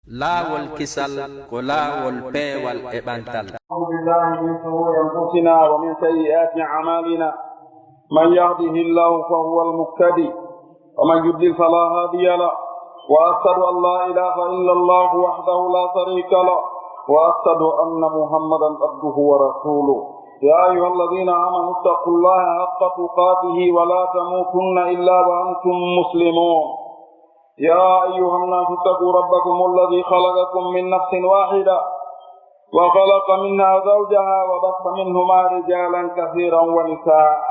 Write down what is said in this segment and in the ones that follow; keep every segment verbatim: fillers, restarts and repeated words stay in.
Laawol kisal ko laawol peewal e ɓantal. أعوذ بالله من شرور أنفسنا ومن سيئات أعمالنا. من يهده الله فهو المهتدي، ومن يضلل فلا هادي له. وأشهد أن لا إله إلا الله وحده لا شريك له، وأشهد أن محمدا عبده ورسوله. يا أيها الذين آمنوا اتقوا الله حق تقاته ولا تموتن إلا وأنتم مسلمون. يا أيها الناس اتقوا ربكم الذي خلقكم من نفس واحدة وخلق منها زوجها وبث منهما رجالا كثيرا ونساء،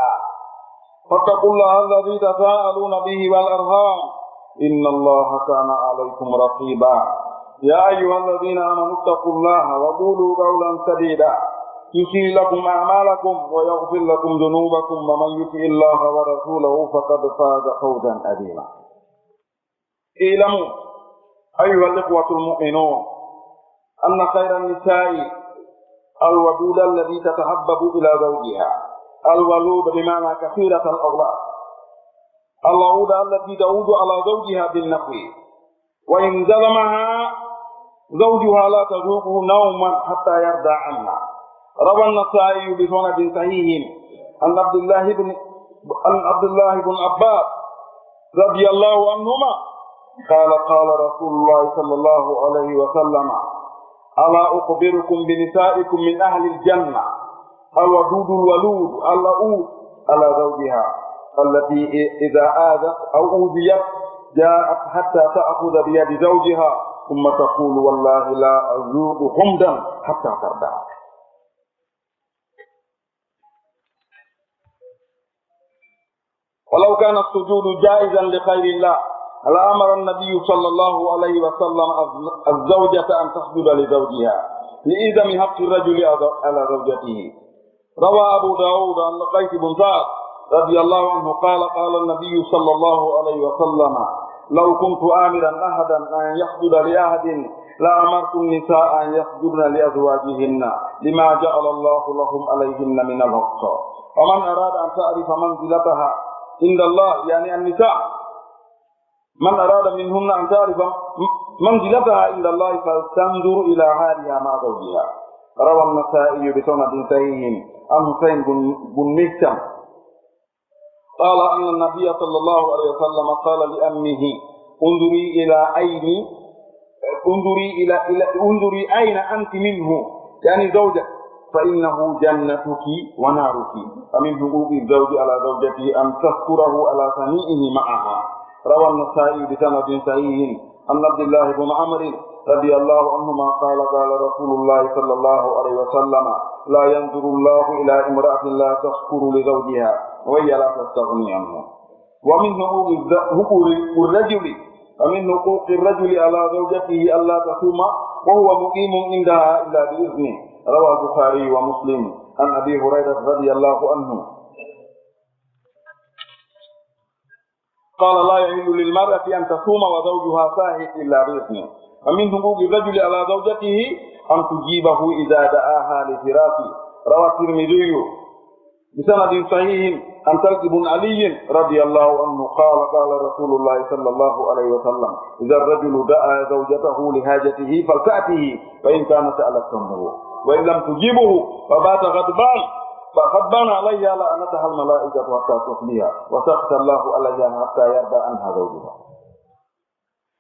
فاتقوا الله الذي تساءلون به والأرحام، إن الله كان عليكم رقيبا. يا أيها الذين آمنوا اتقوا الله وقولوا قولا سديدا، يصلح لكم أعمالكم ويغفر لكم ذنوبكم، ومن يطع الله ورسوله فقد فاز فوزا عظيما. اعلموا أيها الإخوة المؤمنون أن خير النساء الودود التي تتحبب إلى زوجها، الولود بمعنى كثيرة الأولاد، الودود التي تعود على زوجها بالنفع، وإن ظلمها زوجها لا تذوق نوما حتى يرضى عنها. روى النسائي بسند صحيح عن عبد الله بن عن عبد الله بن عباس رضي الله عنهما قال: قال رسول الله صلى الله عليه وسلم: ألا أخبركم بنسائكم من أهل الجنة؟ الودود الولود اللؤود على زوجها، التي إذا آذت أو أوذيت جاءت حتى تأخذ بيد زوجها ثم تقول: والله لا أذوق حمدا حتى ترضى. ولو كان السجود جائزا لغير الله لأمر النبي صلى الله عليه وسلم الزوجة أن تسجد لزوجها لعظم حق الرجل على زوجته. روى أبو داود عن قيس بن سعد رضي الله عنه قال: قال النبي صلى الله عليه وسلم: لو كنت آمرا أحدا أن يسجد لأحد لأمرت النساء أن يسجدن لأزواجهن لما جعل الله لهم عليهن من الحق. ومن أراد أن تعرف منزلتها عند الله، يعني النساء، من أراد منهن أن تعرف منزلتها عند الله فلتنظر إلى حالها مع زوجها. روى النسائي بسند صحيح عن حسين بن، بن مهتم قال أن النبي صلى الله عليه وسلم قال لأمه: انظري إلى عين، انظري إلى، إلى، انظري أين أنت منه، يعني زوجك، فإنه جنتك ونارك. ومن حقوق الزوج على زوجته أن تستره على صنيعه معها. روى النسائي بسند صحيح عن عبد الله بن عمرو رضي الله عنهما قال: قال رسول الله صلى الله عليه وسلم: لا ينظر الله إلى امرأة لا تشكر لزوجها وهي لا تستغني عنه. ومن حقوق الز-، حقوق الرجل، ومن حقوق الرجل على زوجته ألا تصوم وهو مقيم عندها إلا بإذنه. رواه البخاري ومسلم عن أبي هريرة رضي الله عنه قال: لا يحل للمرأة أن تصوم وزوجها شاهد إلا بإذنه. ومن حقوق الرجل على زوجته أن تجيبه إذا دعاها لفراشه. روى الترمذي بسند صحيح عن طلق بن علي رضي الله عنه قال: قال رسول الله صلى الله عليه وسلم: إذا الرجل دعا زوجته لحاجته فلتأته، وإن كانت على التنور، وإن لم تجبه فبات غضبان، فغضبان عليها لعنتها الملائكة حتى تصبح، وسخط الله عليها حتى يرضى عنها زوجها.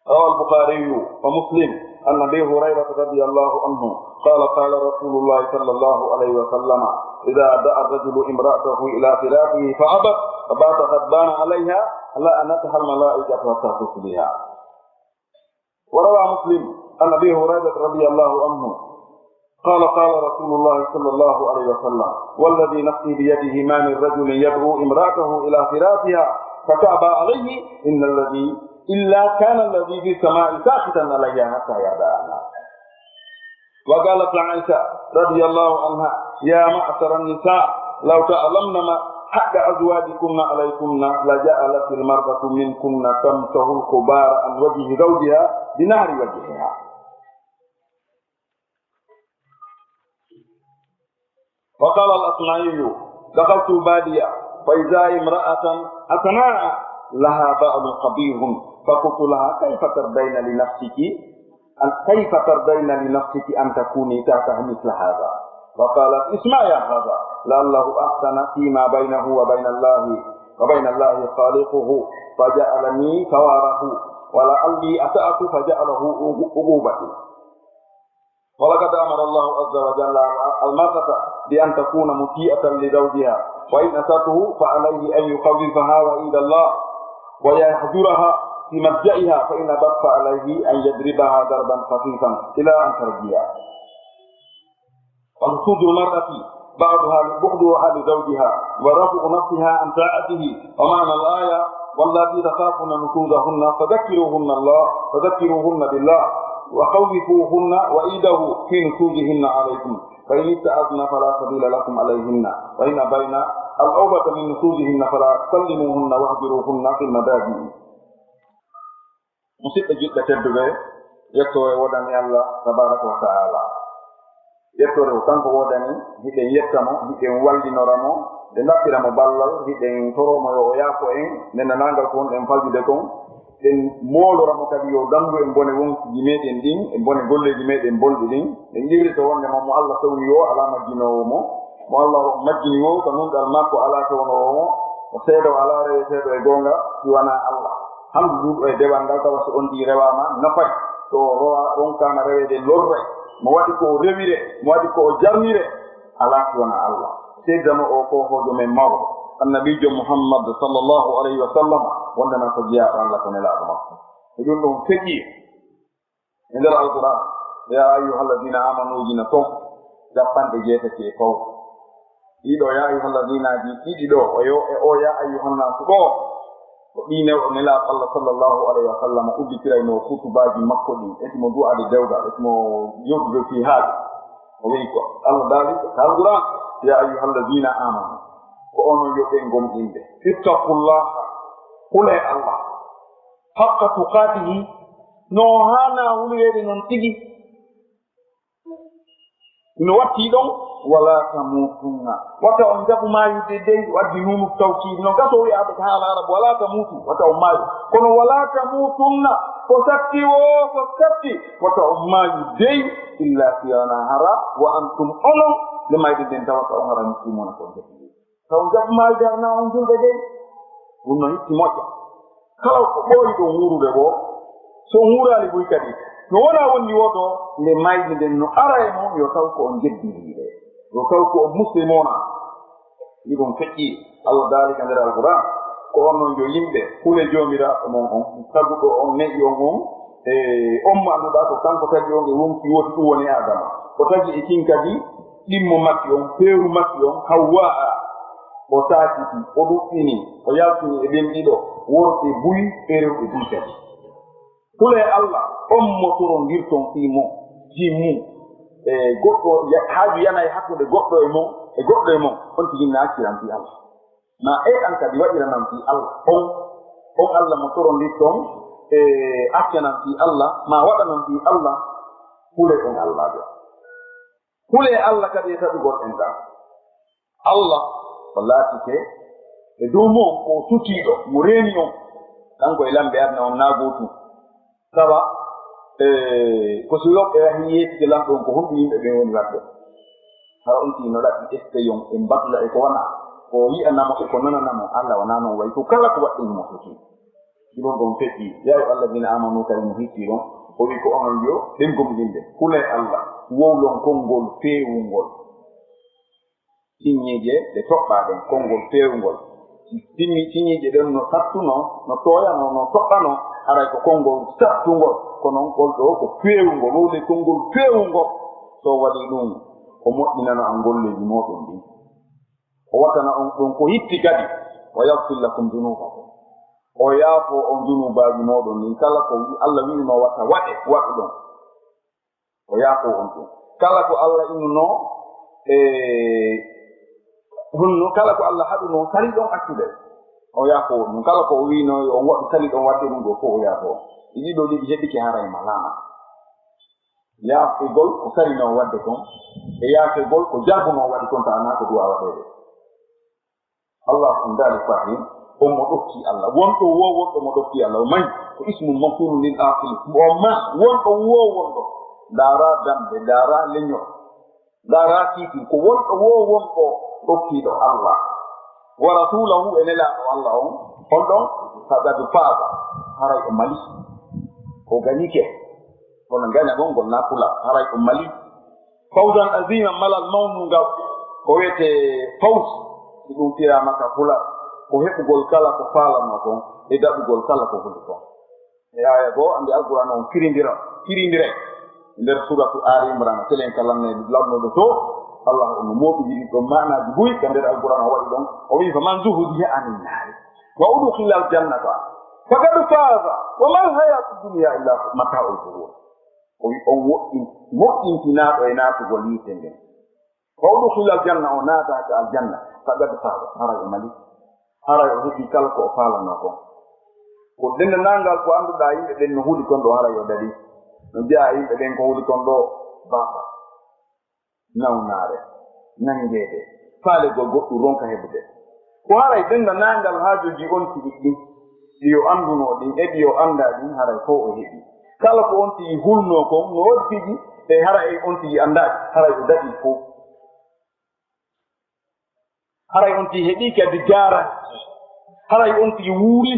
رواه البخاري ومسلم عن أبي هريرة رضي الله عنه قال: قال رسول الله صلى الله عليه وسلم: إذا دعا الرجل امرأته إلى فراشه فأبت فبات غضبان عليها لعنتها الملائكة حتى تصبح. وروى مسلم عن أبي هريرة رضي الله عنه قال: قال رسول الله صلى الله عليه وسلم: والذي نفسي بيده ما من رجل يدعو امرأته إلى فراشها فتأبى عليه إن الذي، إلا كان الذي في السماء ساخطا عليها حتى يرضى عنها. وقالت عائشة رضي الله عنها: يا معشر النساء، لو تعلمن ما حق أزواجكن عليكن لجعلت المرأة منكن تمسح الغبار عن وجه زوجها بنهر وجهها. وقال الأصمعي: دخلت البادية فإذا امرأة حسناء لها بعل قبيح، فقلت لها: كيف ترضين لنفسك أن كيف ترضين لنفسك أن تكوني تحت مثل هذا؟ فقالت: اسمع يا هذا، لعله أحسن فيما بينه وبين الله، وبين الله خالقه، فجعلني ثوابه، ولعلي أسأت فجعله عقوبتي. ولقد أمر الله عز وجل المرأة بأن تكون مطيعة لزوجها، وإن عصته فعليه أن يخوفها وعيد الله، ويهجرها في مضجعها، فإن أبت فعليه أن يضربها ضربا خفيفا إلى أن ترجع. ونشوز المرأة بعضها بغضها لزوجها ورفع نفسها عن طاعته. ومعنى الآية: واللاتي تخافون نشوزهن فذكروهن الله، فذكروهن بالله، وخوفوهن وعيده في نشوزهن عليكم، فإن اتعظن فلا سبيل لكم عليهن، وإن أبين الأوبة من نشوزهن فلا تكلموهن واهجروهن في المضاجع. Musidɓe juɓɓe tedduɓe, yettoore woodani Allah tabaraka wa ta'ala. Yettoore o kanko woodani, hiɗen yetta mo, hiɗen wallinora mo, nde ɗaɓɓira mo ballal, hiɗen toro mo yo o yaafo en, nde nanangal ko wonɗen fajude kon, ɗen moolora mo kadi yo danndu en bone wonkiji meɗen ɗin, e bone golleeji meɗen bonɗi ɗin, ɗen qirrito wonde mo, mo Allah towni o, alaa majjinoowo mo, mo Allah majjini o, ko nunɗal makko alaa townoowo mo, o seedo alaa reweteeɗo e goonga si wanaa Allah. Hamdu ɗuuɗo e dewal ngal, tawa so on ɗi rewaama, nafay. So o rowa, ronkaama reweede, lorray. Mo waɗi ko o rewire, mo waɗi ko o jarnire, alaa si wonaa Allah. Seedano o ko hoojo men mawɗo, Annabiijo Muhammad sallallahu alayhi wa sallam, wonde man ko jeyaaɗo Allah, ko nelaaɗo makko. E ɗum ɗon feƴƴi e nder Alquran, yaa ayyuhal ladina amanu, jina ton, capanɗe jeetati e fawru. Ɗiɗo yaa ayyuhal ladinaaji ɗiɗi ɗo, o yo, e o yaa ayyuhan naasu ɗo, ko ɗi newɗo nelaaɗo Allah sallallahu alayhi wa sallam udditiray no kutubaaji makko ɗin, e timo du'aade dewgal, e timo yewtude fii haaju. O wi'i ko Allah daali ko Alquran, yaa ayyuhal ladina amanu, ko onon yo ɓen gomɗinɓe, ittaqullaha, hulee Allah, haqqa tuqaatihi, no haanaa hulireede non tigi. No watti ɗon, wala tamutunna. Wata on jaɓu maayude dey, o addi nuunu tawkiidi. No gaso wi'aade ka haala Arab, wala tamutu, wata on maayu. Kono wala tamutunna, ko satti woo, ko satti, wata on maayu dey, illa si wanaa hara, wa antum, onon, nde mayde nden tawata on hara muslimuna, ko on jaɓi. Taw jaɓ maa jarna on julɓe dey. Ɗum no hitti moƴƴa. Kala ko ɓooyi ɗon wuurude boo, so on wuuraali buy kadi, no wona wonni woto nde mayde nden no ara e mon, yo taw ko on jeddiriiɓe, yo taw ko on muslimuna. Iɗum feƴƴi, Allah daali ka nder Alquran, ko onon yo yimɓe, hule Joomiraaɗo mon on, taguɗo on, ne'i on on, e on mo annduɗaa ko kanko tagi on e wonkii wooti, ɗum woni Aadama. O tagi e kin kadi ɗimmo makki on, peeru makki on, Hawwaa. O taakiti, o ɗuɗɗini, o yaltini e ɓen ɗiɗo, worɓe buy e rewɓe buy kadi. Hulee Allah, on mo torondirton fii mo, fii mum. E goɗɗo ya-, haaju yana e hakkunde goɗɗo e mon, e goɗɗo e mon, on tigi na acciran fii Allah. Ma e an kadi waɗiranan fii Allah. On, on Allah mo torondirton, e accanan fii Allah, ma waɗanan fii Allah, hulee on Allah ɗo. Hulee Allah kadi e taƴugol en ɗan. Allah o laatike e dow mon ko o sutiiɗo, mo reeni on. Kanko e lamɓe aduna on naa gootum. Sawa, e, ko si woɓɓe yahi yeetike lamɗo on, ko honɗum yimɓe ɓen woni waɗde? Hara on tigi no ɗaɓɓi esteyon e mballa e ko wona, ko yi'ana mo e ko nanana mo, Allah wonaa non wayi ko kala ko waɗɗen mo foti. Ɗum ɗon feƴƴi, yaa ayyuhal ladina amanu, kadi mo hitti ɗon, o wi ko onon yo ɓen gomɗinɓe, hulee Allah, wowlon konngol feewungol. Siññiije ɗe toɓɓaaɗen, konngol feewngol. Siññi-, siññiije ɗen no sattunoo, no tooyanoo, no toɓɓanoo, haray ko konngol sattungol. Kono ngol ɗoo ko feewngol, wowle konngol feewngol. So o waɗii ɗum, o moƴƴinana on golleeji mooɗon ɗin. O wattana on ɗum ko hitti kadi. Wa yaghfir lakum dhunubakum. O yaafoo on junuubaaji mooɗon ɗin. Kala ko wi-, Allah wi'unoo watta waɗe, waɗuɗon. O yaafoo on ɗum. Kala ko Allah innunoo, e, honno, kala ko Allah haɗunoo, sali ɗon accude. O yaafoo on ɗum. Kala ko o wi'unoo yo on waɗu, sali ɗon waɗde ɗum ɗoo fof, o yaafoo on. Ɗi ɗiɗo ɗiɗi heɓike haray ma laama. Yaafegol ko salinoo waɗde kon, e yaafegol ko jarbunoo waɗi kon, taanaa ko duwaa waɗeede. Allah on daali fahim, on mo ɗoftii Allah. Wonɗo woo, wonɗo mo ɗoftii Allah, o mahi. Ko ismu mawsuulu lil aaqili. Mo ma wonɗo wo wonɗo. Ndaara dambe, ndaara leñol. Ndaara tiiɗi ko wonɗo wo wonɗo ɗoftiiɗo Allah. Wa rasuulahu e nelaaɗo Allah on. On ɗon, faqad faaza. Haray o mali. O gañike. Kono gañagol ngol na pula. Haray o mali. Fawzan azima, malal mawnungal, ko wiyetee fawz, si ɗum firaama ka pula, ko heɓugol kala ko faalanoo kon, e daɗugol kala ko huli kon. E aaya goo, anndi Alqur'aan on firindira, firindiray. E nder suuratu Aali Imraan, telen ka lanne-, lannuɗo to, Allah on no mooɓindiri ɗon maanaaji buy, ka nder Alqur'aan o waɗi ɗon, o wi'i, "Faman zuhziha anin naari, wa udkhilal jannata, faqad faaza, wa mal hayatud dunya illa mataa'ul ghuruur." O wi on woɗɗin-, woɗɗintinaaɗo e naatugol yiite nden. Wa udkhilal janna, o naataaka aljanna, faqad faaza, haray o mali. Haray o heɓi kala ko o faalanoo kon. Ko denndaangal ko annduɗaa yimɓe ɓen no huli kon ɗoo, haray o daɗi. No jeyaa yimɓe ɓen ko huli kon ɗoo, baafa, nawnaare, nanngeede, faalegol goɗɗum ronka heɓude. Ko haray denndaangal haajooji on tigi ɗin, ɗi o anndunoo ɗin e ɗi o anndaa ɗin, haray fow o heɓi. Kala ko on tigi hulnoo kon, no woodi tigi, e haray on tigi anndaaki, haray o daɗii fow. Haray on tigi heɓii kadi jaara, haray on tigi wuuri.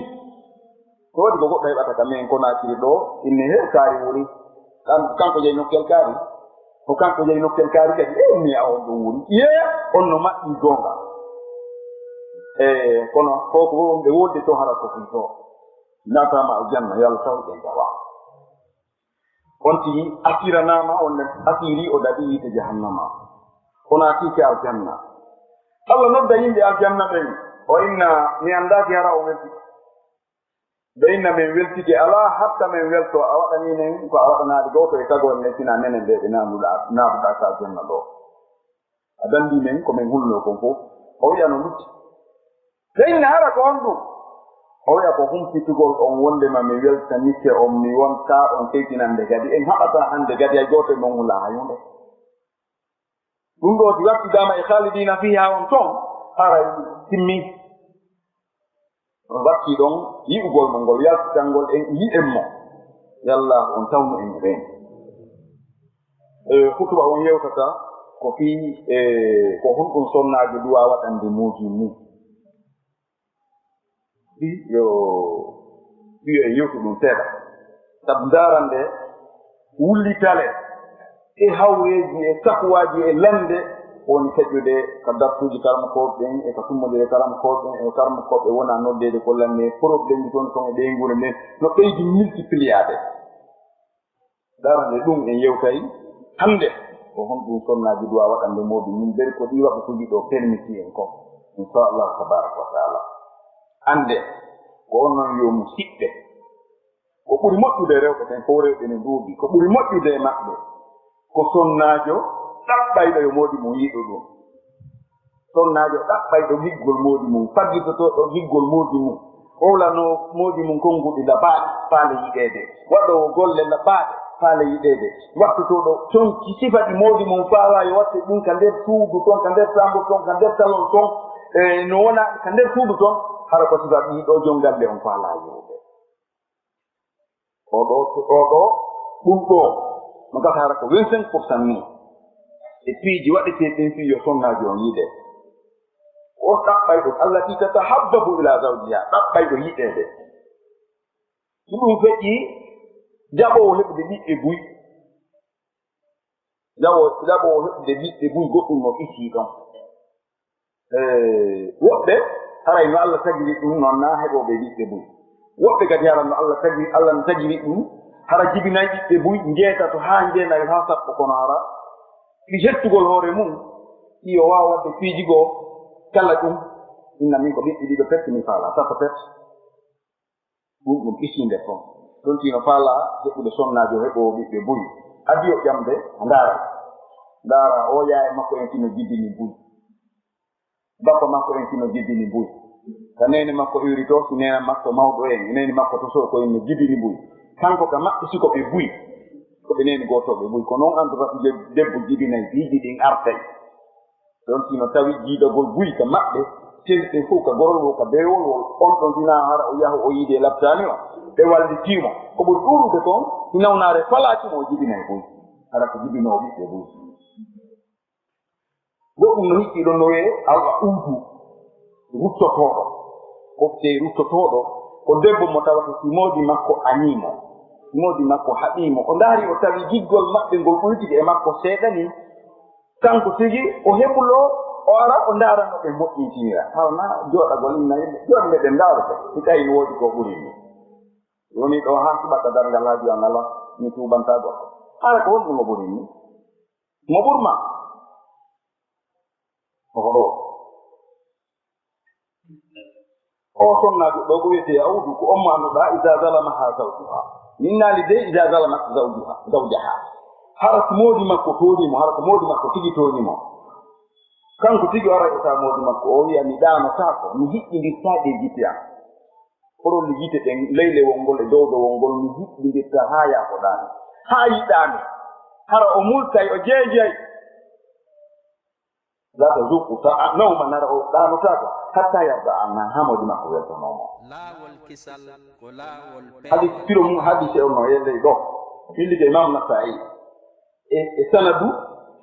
Ko waɗi ko goɗɗo heɓata ka men Konaakiri ɗoo, inne hew kaari wuuri. Kan-, kanko jeyi nokkel kaari. Ko kanko jeyi nokkel kaari kadi, e mi a on ɗo wuuri. Yee, on no maɓɓi goonga. E, kono ko, ko ɓe wolde to hara ko fii to. Naataama aljanna, yo Allah taw ɓe dawa. On tigi asiranaama, on ne asiri o daɗi yiite jahannama. O naatike aljanna. Allah nodda yimɓe aljanna ɓen. O inna, mi anndaaki hara o welti. Ɓe inna men weltike, alaa hatta men weltoo, a waɗanii men ko a waɗanaali gooto e tagore nden, sinaa menen ɓe ɓe naanuɗaa, naanuɗaa ka aljanna ɗoo. A danndii men ko men hulnoo kon fow. O wi'a no lutti. Ɓe inna hara ko honɗum? O wi'a ko humpitugol on wonndema mi weltanike on, mi wontaa on seytinande kadi. En haɓataa hannde kadi hay gooto e mon hulaa hay huunde. Ɗum ɗoo si wattidaama e khaalidiina fiihaa on ton, haray timmi. On wattii ɗon yi'ugol mo ngol, yaltitangol en, yi'en mo. Yalla on tawnu en e ɓeen. E, hutuba on yewtata ko fii, e, ko honɗum sonnaajo duwaa waɗande moodi mum. Ɗi yo, ɗi yo en yewtu ɗum seeɗa. Sabu ndaarande wullitale e hawreeji e sakuwaaji e lannde woni feƴƴude ka darsuuji karamokooɓe ɓen e ka tummondire karamokooɓe ɓen e karamokooɓe wona noddeede ko lannde e probleemji ton ton e ɓeynguure nden no ɓeydi multipliyaade. Darande ɗum en yewtay hannde, ko honɗum sonnaaji duwaa waɗande moodi mum, beri ko ɗii waɓɓutuuji ɗoo permiti en kon, inchallahu tabaraka wa taala. Annde, ko onon yo musiɓɓe, ko ɓuri moƴƴude e rewɓe ɓen, fow rewɓe ne ɗuuɗi, ko ɓuri moƴƴude e maɓɓe, ko sonnaajo ɗaɓɓayɗo yo moodi mum yiɗu ɗum. Sonnaajo ɗaɓɓayɗo giggol moodi mum, faggitotooɗo giggol moodi mum, howlanoo moodi mum konnguɗi labaaɗi, faale yiɗeede, waɗoowo golle labaaɗe, faale yiɗeede, wattotooɗo conci sifa ɗi moodi mum faalaa yo watte ɗum ka nder suudu ton, ka nder saambur ton, ka nder salon ton, e no wona ka nder suudu ton, hara ko sifa ɓii ɗoo jom galle on faalaa yi'ude. Oɗo, oɗo, ɗum ɗo, no gasa hara ko vingt-cinq pour cent ni. E piiji waɗeteeɗi ɗin fii yo sonnaajo on yiɗe. On ɗaɓɓayɗo, allati tatahabbabu ila zawjiha, ɗaɓɓayɗo yiɗeede. Si ɗum feƴƴi, jaɓoowo heɓude ɓiɓɓe buy. Jaɓo, jaɓoowo heɓude ɓiɓɓe buy goɗɗum no ɓitii ɗon. E, woɓɓe, haray no Allah tagiri ɗum noon, na heɓooɓe ɓiɓɓe buy. Woɓɓe kadi hara no Allah tagiri, Allah no tagiri ɗum, hara jibinay ɓiɓɓe buy, njeetato haa njeenayo haa sappo, kono hara ɗi hettugol hoore mum, ɗi o waawa waɗde piiji goo, kala ɗum, inna min ko ɓiɓɓe ɗiɗo pet mi faalaa, tato pet. Ɗum ɗum ɓisinde fof. Ɗum tino faalaa heɓude sonnaajo heɓoowo ɓiɓɓe buy. Adii o ƴamde, ndaara. Ndaara, o yaye makko en tino jibini buy. Bappa makko en tino jibini buy. Ka neene makko iwri to, si neene makko mawɗo en, e neene makko to soo ko en no jibini buy. Kanko ka maɓɓe sukooɓe buy. Ko ɓe neene gootooɓe buy. Ko noon anndata debbo jibinay piiji ɗin artay. Ɗon tino tawi jiidagol buy ka maɓɓe, seli ɗen fof ka gorol woo, ka bewol wol. On ɗon sinaa hara o yahu o yiide laptaani o. ɓe wallitii mo. Ko ɓuri ɗuuɗude kon, si nawnaare falaaki mo, o jibinay buy. Hara ko jibinoo ɓiɓɓe buy. Goɗɗum no hikki ɗon no wi'ee al-uudu, ruttotooɗo. Ko tee ruttotooɗo, ko debbo mo tawata si moodi makko anii mo, si moodi makko haɗii mo, o ndaari o tawi giggol maɓɓe ngol ɓuytike e makko seeɗa nii, kanko tigi o hebuloo, o ara o ndaara no ɓe moƴƴintinira. Hara na jooɗagol inna yimɓe, jooni meɗen ndaarude, si tawi no woodi ko ɓuri nii. Woni ɗo haa suɓaka darngal haaju an alaa, mi tuubantaa goɗɗo. Hara ko honɗum o ɓuri nii? Mo ɓurma? Oho ɗo. O sonnaajo ɗo ko wiyetee Awdu, ko on mo annduɗaa, idaa zalamahaa zawjuhaa. Min naali dey idaa zalamat zawjuhaa, zawjahaa. Hara ko moodi makko tooñi mo, hara ko moodi makko tigi tooñi mo. Kanko tigi o aray o tawa moodi makko, o wi'a, "Mi ɗaanotaako, mi hiɓɓindirtaa ɗee gite am." Korolli gite ɗen, leylewol ngol e dowdowol ngol, mi hiɓɓindirtaa haa yaafoɗaa mi, haa yiɗaa mi. Hara o multay, o jeejay. Laa tazuuqu ta-, nawma, nara o ɗaanotaako, hattaa yarda an, haa moodi makko weltanoo mo. Laawol kisal ko laawol peewal. Hadis firo mum, hadise on no e ley ɗo. Fillike Imam Nasaa'i. E, e sanadu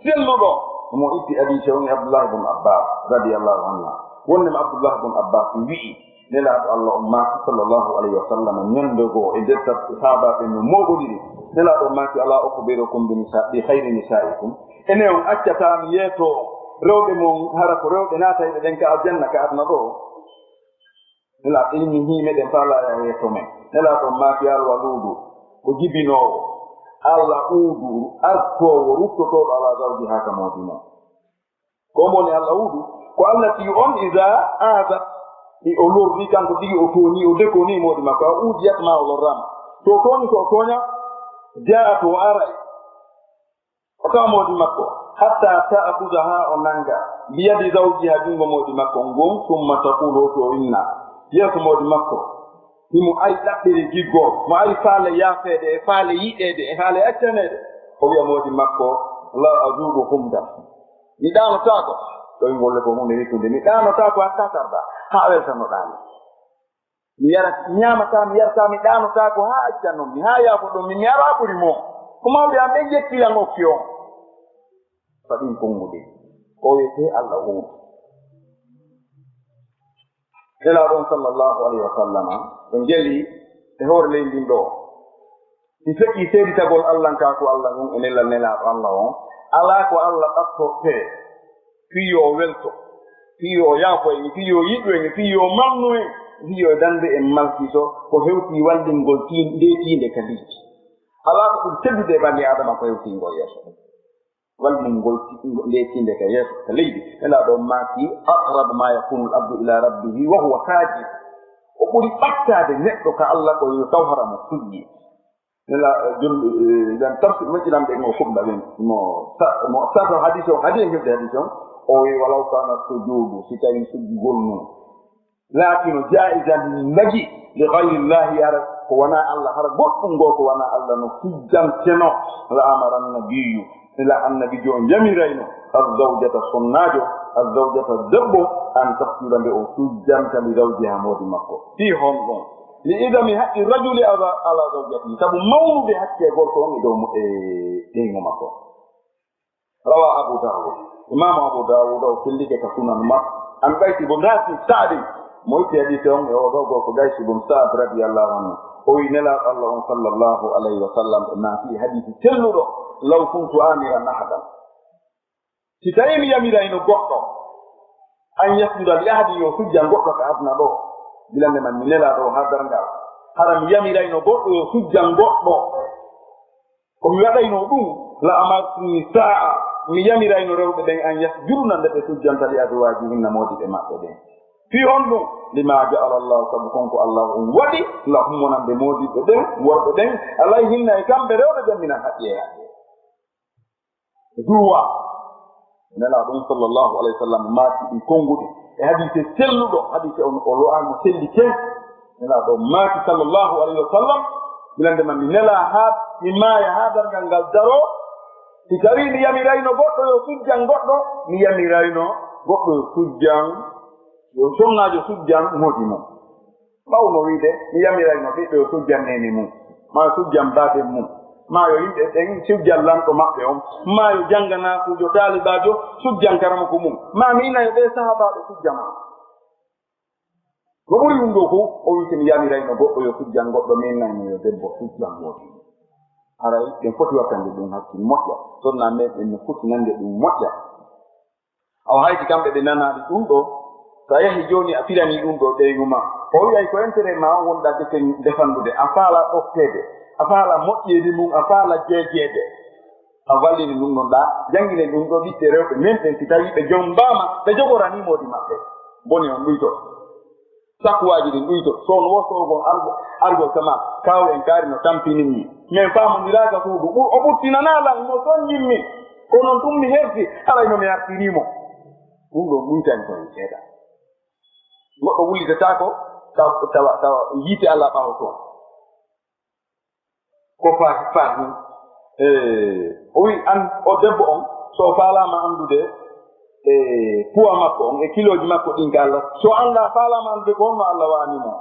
selluɗo, mo itti hadise on e Abdullah ibn Abbas, radiyallahu anhu. Wonde mo Abdullah ibn Abbas wi'i, Nelaaɗo Allah on maaki, sallallahu alayhi wa sallam, ñande goo e nder tab-, sahaabaaɓe no mooɓondiri. Nelaaɗo on maaki, "Alaa ukhbirukum bi nisa-, bi khayri nisaa'ikum?" Ene on accataa mi yeeto rewɓe mon, hara ko rewɓe naatayɓe ɓen ka aljanna ka aduna ɗo? Nelaaɗo inni, "Hii, meɗen faalaa, yaa yeeso men." Nelaaɗo on maaki, "Al-waluudu, ko jibinoowo, al-uudu, artoowo, ruttotooɗo alaa zawjihaa ka moodi mum." Ko mo woni al-uudu? Ko allati on idaa aadat, ɗi o lorri, kanko tigi o tooñi, o dekonii moodi makko, aw uuziyat maa o lorraama. So o tooñi, so o tooña, jaa'at o aray. O tawa moodi makko, hatta ta'khuzaha, o nanga, bi yadi zawjiha, junngo moodi makko ngon, summa taqulu, hoto o inna, yeeso moodi makko, himo ari ɗaɓɓiri giggol, mo ari faale yaafeede, e faale yiɗeede, e faale accaneede, o wi'a moodi makko, "La azuuqu humdan." Mi ɗaanotaako, ɗoyngol le ko huunde wittunde, mi ɗaanotaako hatta tarda, haa weltanoɗaa mi. Mi yara, mi ñaamataa, mi yarataa, mi ɗaanotaako haa accanon mi, haa yaafoɗon mi, mi ara ɓuri mo. Ko mawɓe am ɓen ƴetti lan okki on. Faɗin konnguɗi. Ko wiyetee Allah huudu. Nelaaɗo on sallallahu alayhi wa sallam, ɓe ngeli e hoore leydi ndin ɗoo. Si feƴƴii seeditagol Allankaaku Allah ngun e nelal Nelaaɗo Allah on, alaa ko Allah ɓattortee fii yo o welto, fii yo o yaafo en, fii yo o yiɗu en, fii yo o malnu en, fii yo o danndu en malkiso, ko hewtii wallingol tii-, ndee tiinde ka leydi. Alaa ko ɓuri teddude e banii Aadama ko hewtii ngol yeeso. Wallingol ti-, ndee tiinde ka yeeso, ka leydi. Nelaaɗo on maaki, "Aqrabu ma yakunu al-abdu ila rabbihi wa huwa sajid." Ko ɓuri ɓattaade neɗɗo ka Allah ko yo taw hara mo sujji. Nela, eh, jul-, eh, idan tafsir mo jilan ɓe mo khutba ɓen, mo sa-, mo sarta hadis on, hadi en heɓde hadis on, o wi, "Walaw kana sujudu, si tawi sujjugol mum, laatino jaizan, ndagi, li ghayri llahi, yara ko wona Allah, hara goɗɗum goo ko wona Allah no sujjanteno, la amara nabiyyu, nela annabijo on yamirayno, az zawjata, sonnaajo, az zawjata, debbo, an tasjuda, nde o sujjanta, li zawjiha, moodi makko." Fii honɗum? Li idami haqqi rajuli ala, ala zawjatihi, sabu mawnude hakke gorko on e dow mo, e ɓeyngu makko. Rawa Abu Dawud. Imaamu Abu Dawud o fillike ka sunan makko. An Qaysi bun Sa'd, mo itti hadise on e oo ɗoo gorko Qaysi bun Sa'd radiyallahu anhu. O wi Nelaaɗo Allah on sallallahu alayhi wa sallam e maaki hadisi selluɗo, "Law kuntu amiran ahadan." Si tawii mi yamirayno goɗɗo, an yasjuda li ahadin, yo sujjan goɗɗo ka aduna ɗoo, gila nde man mi nelaa ɗoo haa darngal, hara mi yamirayno goɗɗo yo sujjan goɗɗo, ko mi waɗayno ɗum, la amartu nisaa, mi yamirayno rewɓe ɓen, an yasjudna, nde ɓe sujjanta, li azwajihinna, moodiɓɓe maɓɓe ɓen. Fii honɗum? Lima ja'ala Allah, sabu kon ko Allah on waɗi, lahum, wonande moodiɓɓe ɓen, worɓe ɓen, alayhinna, e kamɓe rewɓe ɓen, minan haqqi e haqqe. Duwa. Nelaaɗo on sallallahu alayhi wa sallam maaki ɗi konnguɗi. E hadiise selluɗo, hadiise on o lo'aano selli ten. Nelaaɗo maaki sallallahu alayhi wa sallam, gila nde ma mi nelaa haa mi maaya haa darngal ngal daroo, si tawii mi yamirayno goɗɗo yo sujjan goɗɗo, mi yamirayno goɗɗo yo sujjan, yo sonnaajo sujjan moodi mum. Ɓawno wiide, mi yamirayno ɓiɓɓe yo sujjan neene mum, maa yo sujjan baaben mum, maa yo yimɓe ɓen sujjan lanɗo maɓɓe on, maa yo jannganaakuujo, taalibaajo, sujjan karamoko mum, maa mi ina yo ɓee sahaabaaɓe sujja maa. Ko ɓuri ɗum ɗoo fof, o wi'i, si mi yamirayno goɗɗo yo sujjan goɗɗo, mi innayno yo debbo sujjan moodi. Haray ɓen foti wattande ɗum hakkil moƴƴa, sonnaa men ɓen no foti nande ɗum moƴƴa. Awa hayti kamɓe ɓe nanaali ɗum ɗoo, so a yahi jooni a firanii ɗum ɗoo ɓeygu maa, o wi'ay ko intérêt maa on wonɗaa defen-, defandude, a faalaa ɗofteede, a faalaa moƴƴeede mum, a faalaa jeejeede. A wallini ɗum ɗon ɗaa, jannginen ɗum ɗoo ɓiɓɓe rewɓe men ɓen, si tawii ɓe jommbaama, ɓe jogoranii moodi maɓɓe. Bone on ɗuyto. Sakkuwaaji ɗin ɗuyto. So on wosoogon argo, argol kama, kaaw en kaari no tampini mi. Men faamondiraaka suudu. Ɓur-, o ɓurtinanaa lan no sonjin mi. Ko non tun mi herti, haray no mi artirii mo. Ɗum ɗon ɗuytani ko en seeɗa. Goɗɗo wullitataako, tawa, tawa, tawa yiite Alla ɓaawo toon. Ko faati, faati. E, o wi an, o debbo on, so o faalaama anndude, e, puwa makko on, e kilooji makko ɗin ka Alla, so anndaa, faalaama anndude ko honno Alla wa'ani mo,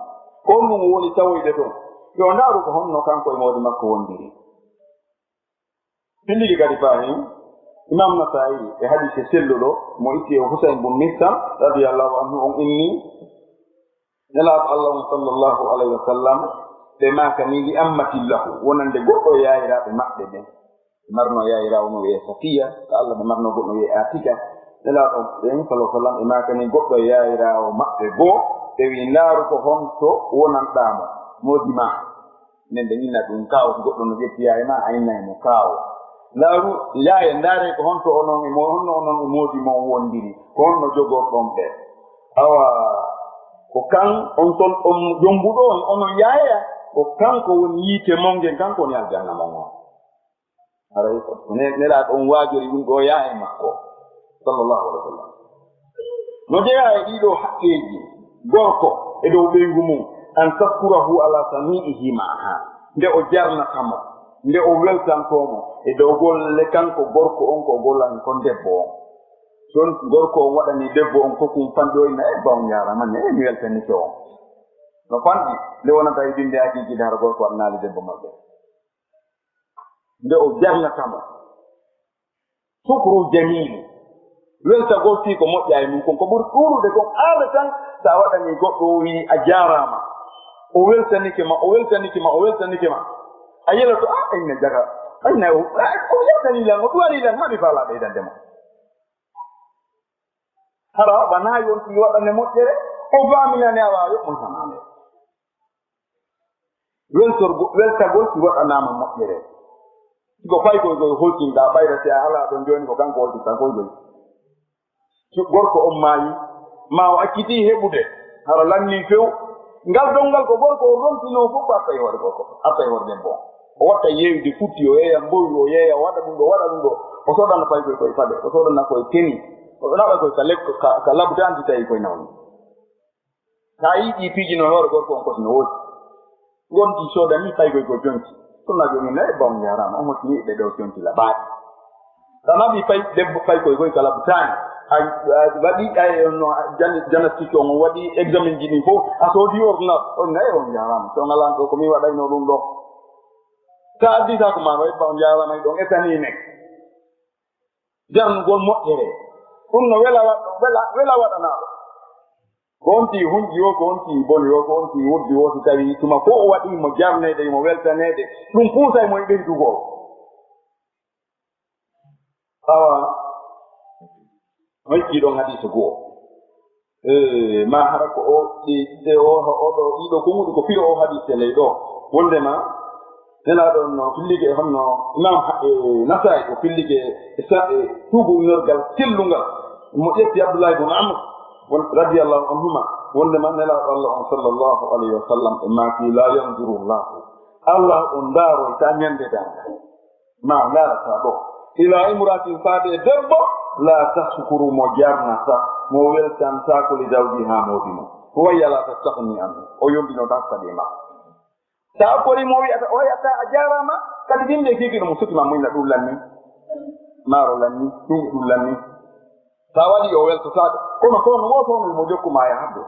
ko honɗum o woni tawoyde toon, yo o ndaaru ko honno kanko e moodi makko wondiri. Fillike kadi faa hen, Imam Nasaa'i e hadiise selluɗo mo itti e Husayn bun Mihsan radiyallahu anhu on inni, Nelaaɗo Alla on sallallahu alayhi wa sallam, ɓe maakani li ammatin lahu, wonande goɗɗo e yaayiraaɓe maɓɓe ɓen. Ɓe marno yaayiraawo no wi'ee Safiya, ka Alla ɓe marno goɗɗo wi'ee Atika. Nelaaɗo ɓen sallallahu alayhi wa sallam, ɓe maakani goɗɗo e yaayiraawo maɓɓe goo, ɓe wi'i, ndaaru ko honto wonanɗaa mo, moodi maa. Nden ɓe inna ɗum kaawo, si goɗɗo no ƴetti yaye ma, a innay mo kaawo. Ndaaru, yaye, ndaare ko honto onon e mo-, honno onon e moodi mon wondiri, ko honno jogorɗon ɓe. Awa, ko kan on ton, on jombuɗo on, onon yaye, ko kanko woni yiite mon ngen, kanko woni aljanna mon on. Haray ko ne-, Nelaaɗo on waajori ɗum ɗo yaye makko, sallallahu alaihi wa sallam. No jeyaa e ɗiɗo haqqeeji gorko e dow ɓeyngu mum, an taskurahu ala sani'ihi ma'aha, nde o jarnata mo, nde o weltantoo mo e dow golle kanko gorko on ko o gollani kon debbo on. So gorko on waɗani debbo on ko kum fanɗi o inna, "Eh, ba on njaaraama ne, eh, mi weltanike on." No fanɗi, nde wonata e binde hakiiki de hara gorko waɗanaali debbo maɓɓe. Nde o jarnata mo. Sukru jamiili. Weltagol fii ko moƴƴa e mum kon, ko ɓuri ɗuuɗude kon aada tan, so a waɗanii goɗɗo o wi'i a jaaraama. O weltanike ma, o weltanike ma, o weltanike ma. A yeloto, "Ah, inna jaga, inna o, ah, o yewtanii lan, o duwanii lan, haa mi faalaa ɓeydande mo." Hara o ɓanaayi on tigi waɗande moƴƴere, o faaminani a waawi on sanaande. Weltorgo-, weltagol si waɗanaama moƴƴere. Si ko faykoy koy holtinɗaa, ɓayra si a alaa ɗon jooni ko kanko holtinta koy koy. Si gorko on maayi, maa o accitii heɓude, hara lannii few. Ngal donngal ko gorko on rontinoo fof, ko arta e hoore gorko, arta e hoore debbo on. O watta yeeyude futti, o yeeya mbowi, o yeeya o waɗa ɗum ɗo, waɗa ɗum ɗo. O soodana faykoy koy faɗe, o soodana koy teni. O naɓa koy ka lekko, ka, ka labutaandi tawi koy nawni. Sa yiɗi piiji no hoore gorko on koti no woodi. Gonti soodani faykoy ko jonti. Sunna jooni nayi bon njaaraama, on hottini ɓe ɗo jonti la baati. Sa naɓi fay, debbo faykoy koy kala butaani. A, a waɗi ay no jan-, diagnostic on, waɗi examen ji ɗin fof, a soodi ordonnance, on nayi on njaaraama. So ngalan ɗo ko mi waɗayno ɗum ɗo. Sa addi sa ko ma no ebba on njaaraama ɗon etani men. Jarnugol moƴƴere. Ɗum no wela wa-, wela, wela waɗanaaɗo. Ko on tii hunƴi o, ko on tii boni o, ko on tii wuddi o, si tawii tuma fof o waɗii mo jarneede, mo weltaneede, ɗum puusay mo e ɓeydugol. Awa, on iccii ɗon hadiisa goo. E, ma hara ko o, ɗi, ɗe o, o ɗo, ɗiɗo konguɗi ko firo o hadiise ley ɗo. Wondema, Nelaaɗo on no fillike e honno Imam Ha-, e, Nasaa'i o fillike e sa-, e tuugunorgal sellungal. Mo ƴetti Abdullahi bun Amr, won-, radiyallahu anhuma, wondema Nelaaɗo Allah on sallallahu alayhi wa sallam e maaki, "La yanzuru Allahu." Allah on ndaaroy ta ñande darngal. Ma ndaarata ɗo. Ila imra'atin faade e debbo, la taskuru mo jarnata, mo weltanta ko li zawjiha moodi mo. Ko wayya la tastahni anhu. O yondino tan kadi ma. Sa kori mo wi'ata, o wi'ata a jarama, kadi binde kiki ɗum sukima mo ina ɗum lanni. Maaro lanni, ɗum ɗum lanni. Sa waɗi o weltotaako. Kono ko no woto mo jokku ma ya haddo.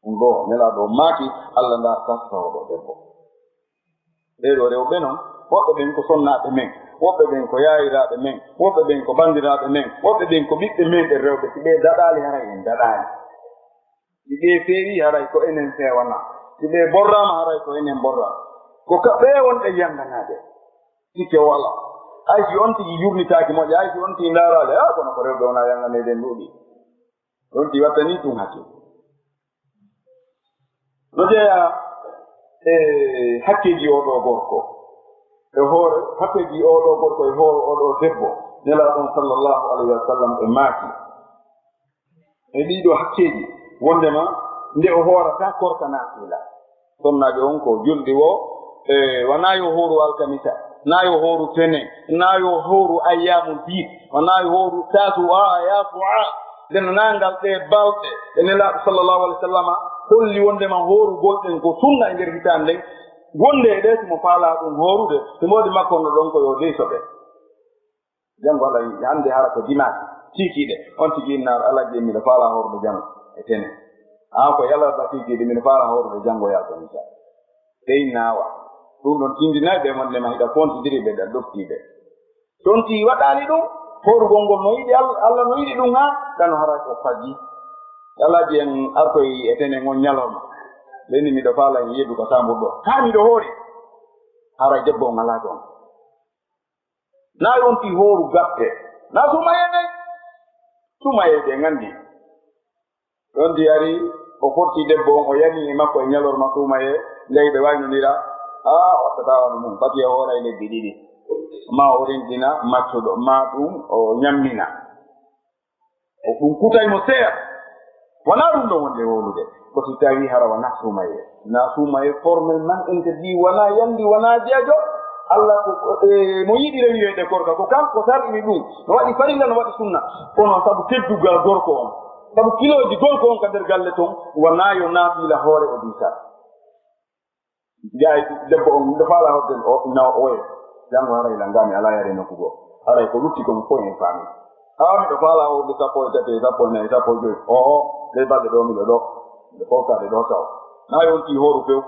Ɗum ɗo, Nelaaɗo o maaki, Allah ndaarta sawɗo debbo. Ɓee ɗoo rewɓe noon, woɓɓe ɓen ko sonnaaɓe men, woɓɓe ɓen ko yaayiraaɓe men, woɓɓe ɓen ko banndiraaɓe men, woɓɓe ɓen ko ɓiɓɓe men ɓe rewɓe. Si ɓee daɗaali, haray en daɗaali. Si ɓee feewii, haray ko enen feewanaa. Si ɓee borraama, haray ko enen borraa. Ko ka ɓee wonɗen yannganaade. Sikke walaa. Hay si on tigi yurnitaaki moƴƴa, hay si on tigi ndaaraali, ah, kono ko rewɓe wonaa yannganeede en ɗuuɗi. On tigi wattanii ɗum hakke. No jeyaa e hakkeeji oo ɗoo gorko. E hoore, hakkeeji oo ɗoo gorko e hoore oo ɗoo debbo. Nelaaɗo on sallallahu alayhi wa sallam e maaki. E ɗii ɗoo hakkeeji, wonndema nde o hoorata korka naafila. Sonnaajo on ko julɗo woo, e, wanaa yo hooru alkamisa, naa yo hooru tenen, naa yo hooru ayyaamu biid, wanaa yo hooru taasu'a, yaasu'a, denndaangal ɗee balɗe. E Nelaaɗo sallallahu alayhi wa sallam holli wonndema hoorugol ɗen ko sunna e nder hitaande nden. Wonnde e ɗee, si mo faalaa ɗum hoorude, si moodi makko no ɗon ko yo dey soɓe. Janngo Allah, hannde hara ko dimaasi, kiikiiɗe, on tigi innaar Alhaji, miɗo faalaa hoorude janngo e tene. Aan ko alarba kiikiiɗe, miɗo faalaa hoorude janngo e alkamisa. Dey naawa. Ɗum ɗon tinndinay ɓe wonndema hiɗa kontidiri ɓe, ɗa ɗoftii ɓe. So on tigi waɗaali ɗum, hoorugol ngol no yiɗi Al-, Allah no yiɗi ɗum haa, ɗano hara ko fagii. Alhaji en artoyi e tene ngon ñalawma. Ɓe ni miɗo faalaa en yeddu ka saambur ɗo. Kaa miɗo hoori. Haray debbo on alaa toon. Naa yonti hooru gatte. Naa suumayee ɓen. Suumayee ɓen nganndi. Yonti ari, o forti debbo on, o yani e makko e ñalorma suumayee, njahi ɓe waynondira. Aa, o wattataa wano mum, pati e hooray lebbi ɗiɗi. Maa o rentina maccuɗo, maa ɗum o ñammina. O ɗum kutay mo seeɗa. Wanaa ɗum ɗon wonde wowlude. Ko si tawii hara wanaa suumayee. Naa suumayee formellement interdit, wanaa yanndi, wanaa jeejo. Allah ko, e, mo yiɗi rewireede korka. Ko kanko sar'ini ɗum. No waɗi farilla, no waɗi sunna. Kono sabu teddungal gorko on, sabu kilooji gorko on ka nder galle ton, wanaa yo naafila hoore o diisa. Njaay debbo on, miɗo faalaa hoɗde o, nawa oye. Janngo haray lan ngaa mi alaa yare nokku goo. Haray ko lutti kon fof en faami. Haa miɗo faalaa hoɗde sappo e tati, sappo e nayi, sappo e joy. Oo, ɗee balɗe ɗoo miɗo ɗoo. Miɗo fowtaade ɗoo taw. Naa yonti hooru few.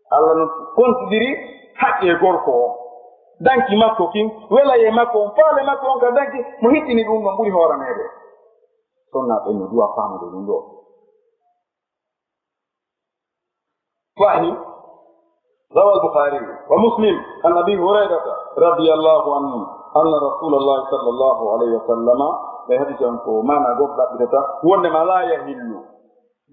Allah no konsidiri haqqe gorko o. Danki makko kin, welayee makko on, faale makko on ka danki, mo hittini ɗum ɗon ɓuri hooraneede. Sonnaaɓe no duwa faamude ɗum ɗoo. Fahim, روى البخاري ومسلم عن أبي هريرة رضي الله عنه أن رسول الله صلى الله عليه وسلم، ɓe hadisi on ko maana goɗɗo ɗaɓɓitata, wonde ma لا يحل،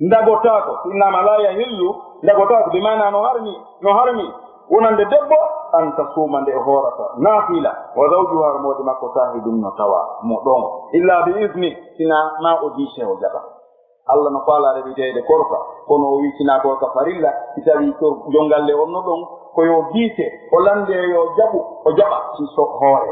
ndagotaako, so innama لا يحل، ndagotaako, bi maana no harmi, no harmi, wonande debbo, أن تصوم، nde o hoorata, naafila, وزوجها، moodi makko, شاهد، no tawa mo ɗon, إلا بإذنه، sina ma o diise o jaɓa. Allah no faalaa rewiteede korka, kono o wi'i sinaa korka farilla, si tawii kor-, jom galle on no ɗon, ko yo diise, o lanndee yo jaɓu, o jaɓa, si so hoore.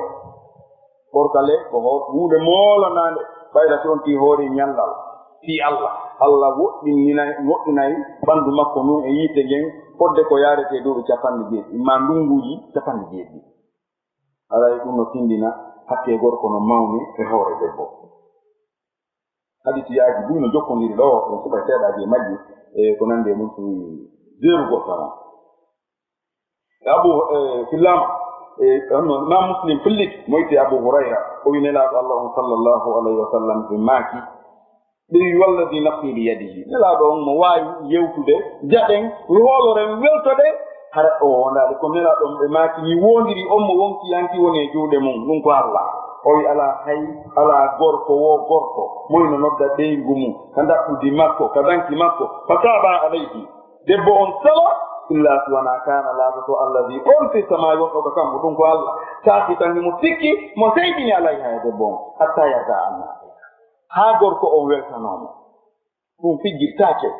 Korka le, ko ho-, huunde moolanaande, ɓayra si on tii hoori ñallal, fii Allah. Allah woɗɗininay, woɗɗinay ɓanndu makko ndun e yiite ngen, fodde ko yaaretee duuɓi cappanɗe jeeɗiɗi, maa ndunnguuji cappanɗe jeeɗiɗi. Haray ɗum no tinndina hakkee gorko no mawni e hoore debbo. Hadisiyaaji buy no jokkondiri ɗoo, en suɓay seeɗaaji e majji, e ko nanndi e mum, so jeerugol tan. E Abu, e, fillaama, e, hono Imam Muslim fillit, mo itti Abu Hurayra, o wi Nelaaɗo Allah on sallallahu alayhi wa sallam ɓe maaki, ɓe wi, "Walladhi nafsi bi yadihi." Nelaaɗo on mo waawi yewtude, jaɗen, hooloren, weltoɗen, hara o wondaali ko Nelaaɗo on ɓe maaki, mi woondiri on mo wonki yanki woni e juuɗe mum, ɗum ko Allah. O wi, "Alaa hay, alaa gorko wo gorko, mo ino nodda ɓeyngu mum, ka ndaɓɓudi makko, ka danki makko, fa taaba alayhi." Debbo on sala, illa si wanaa kaana laatoto alladhi on fi samaa'i wonɗo ka kammu, ɗum ko Allah. Saakitan himo sikki, mo seyɗini alayha e debbo on, hatta yarda anha. Haa gorko on weltanoo mo. Ɗum fijjirtaake.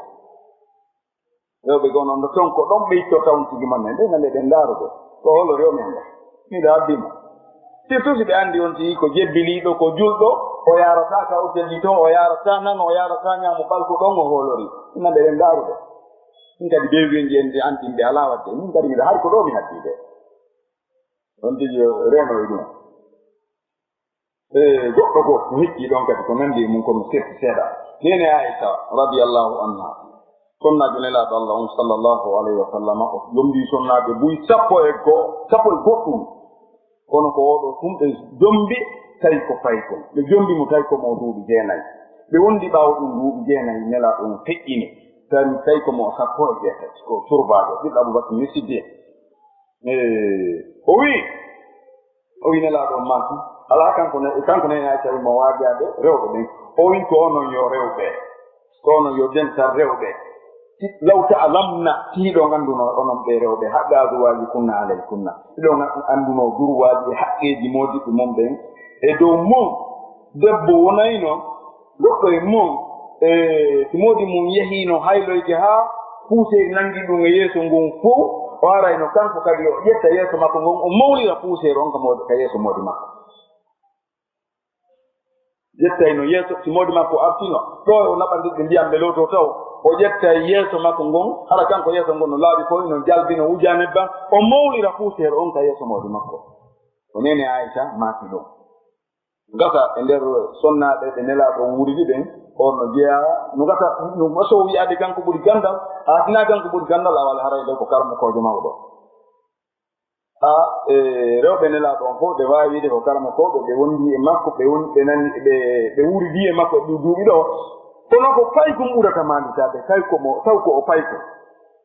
Rewɓe goo non ɗo ton ko ɗon ɓe ittorta on tigi man en. Ɗen nande ɗen ndaarude. Ko holo rewɓe en ɗo. Miɗo habbi mo. Surtout si ɓe anndi on tigi ko jebbiliiɗo, ko julɗo, o yaarataa ka hotel ji to, o yaarataa nano, o yaarataa ñaamo ɓalko ɗon o hoolori. Ɗen nande ɗen ndaarude. Min kadi bewgenji en ɗi antin ɓe alaa waɗde. Min kadi miɗo hari ko ɗo mi haddi ɓe. On tigi reeno e ɗum. E goɗɗo goo no hecci ɗon kadi ko nanndi e mum kono serti seeɗa. Neene Aisha radiyallahu anha. Sonnaajo Nelaaɗo Allah on, sallallahu alayhi wa sallam, o jombii sonnaaɓe buy sappo e go'o, sappo e goɗɗum. Kono ko oo ɗoo tun ɓe jombi tawi ko paykun. Ɓe jombi mo tawi ko mo duuɓi jeenayi. Ɓe wondi ɓaawo ɗum duuɓi jeenayi, Nelaaɗo on feƴƴini. Tawi, tawi ko mo sappo e jeetati, ko curbaajo, ɓiɗɗo Abubakar ni Siddiq. E, o wi'i, o wi'i Nelaaɗo on maaki, alaa kanko ne, kanko ne Aysa mo waajaade rewɓe ɓen. O wi'i ko onon yo rewɓe, ko onon yo dental rewɓe. Law ta'lamna, si hiɗon anndunoo onon ɓee rewɓe, haqqi azwaajikunna alaykunna. Hiɗon anndunoo durwaaji e haqqeeji moodiɓɓe mon ɓen e dow mon. Debbo wonayno goɗɗo e mon, e si moodi mum yehiino hayloyde haa puuseeri nangi ɗum e yeeso ngun fow, o arayno kanko kadi o ƴetta yeeso makko ngon, o mawlira puuseeri on ka moodi, ka yeeso moodi makko. Ƴettayno yeeso, si moodi makko artino ɗo, o naɓandirɓe ndiyam ɓe lootoo taw, o ƴetta yeeso makko ngon, hara kanko yeeso ngon no laaɓi koy, no jalbi, no wujaa nebbam, o mawlira puuseeri on ka yeeso moodi makko. Ko neene Aisha maaki ɗum. Gasa e nder sonnaaɓe ɓe Nelaaɗo on wuridi ɓen, on no jeyaa, no gasa, no gasa o wi'aade kanko ɓuri ganndal, haa sinaa kanko ɓuri ganndal, a wala haray ɗo ko karamokoojo mawɗo. Haa, e, rewɓe Nelaaɗo on fof, ɓe waawi wiide ko karamokooɓe, ɓe wondi e makko, ɓe won-, ɓe nani, ɓe, ɓe wuridi e makko e ɗii duuɓi ɗo. Kono ko paykun ɓurata maanditaade, kay ko mo, taw ko o paykun.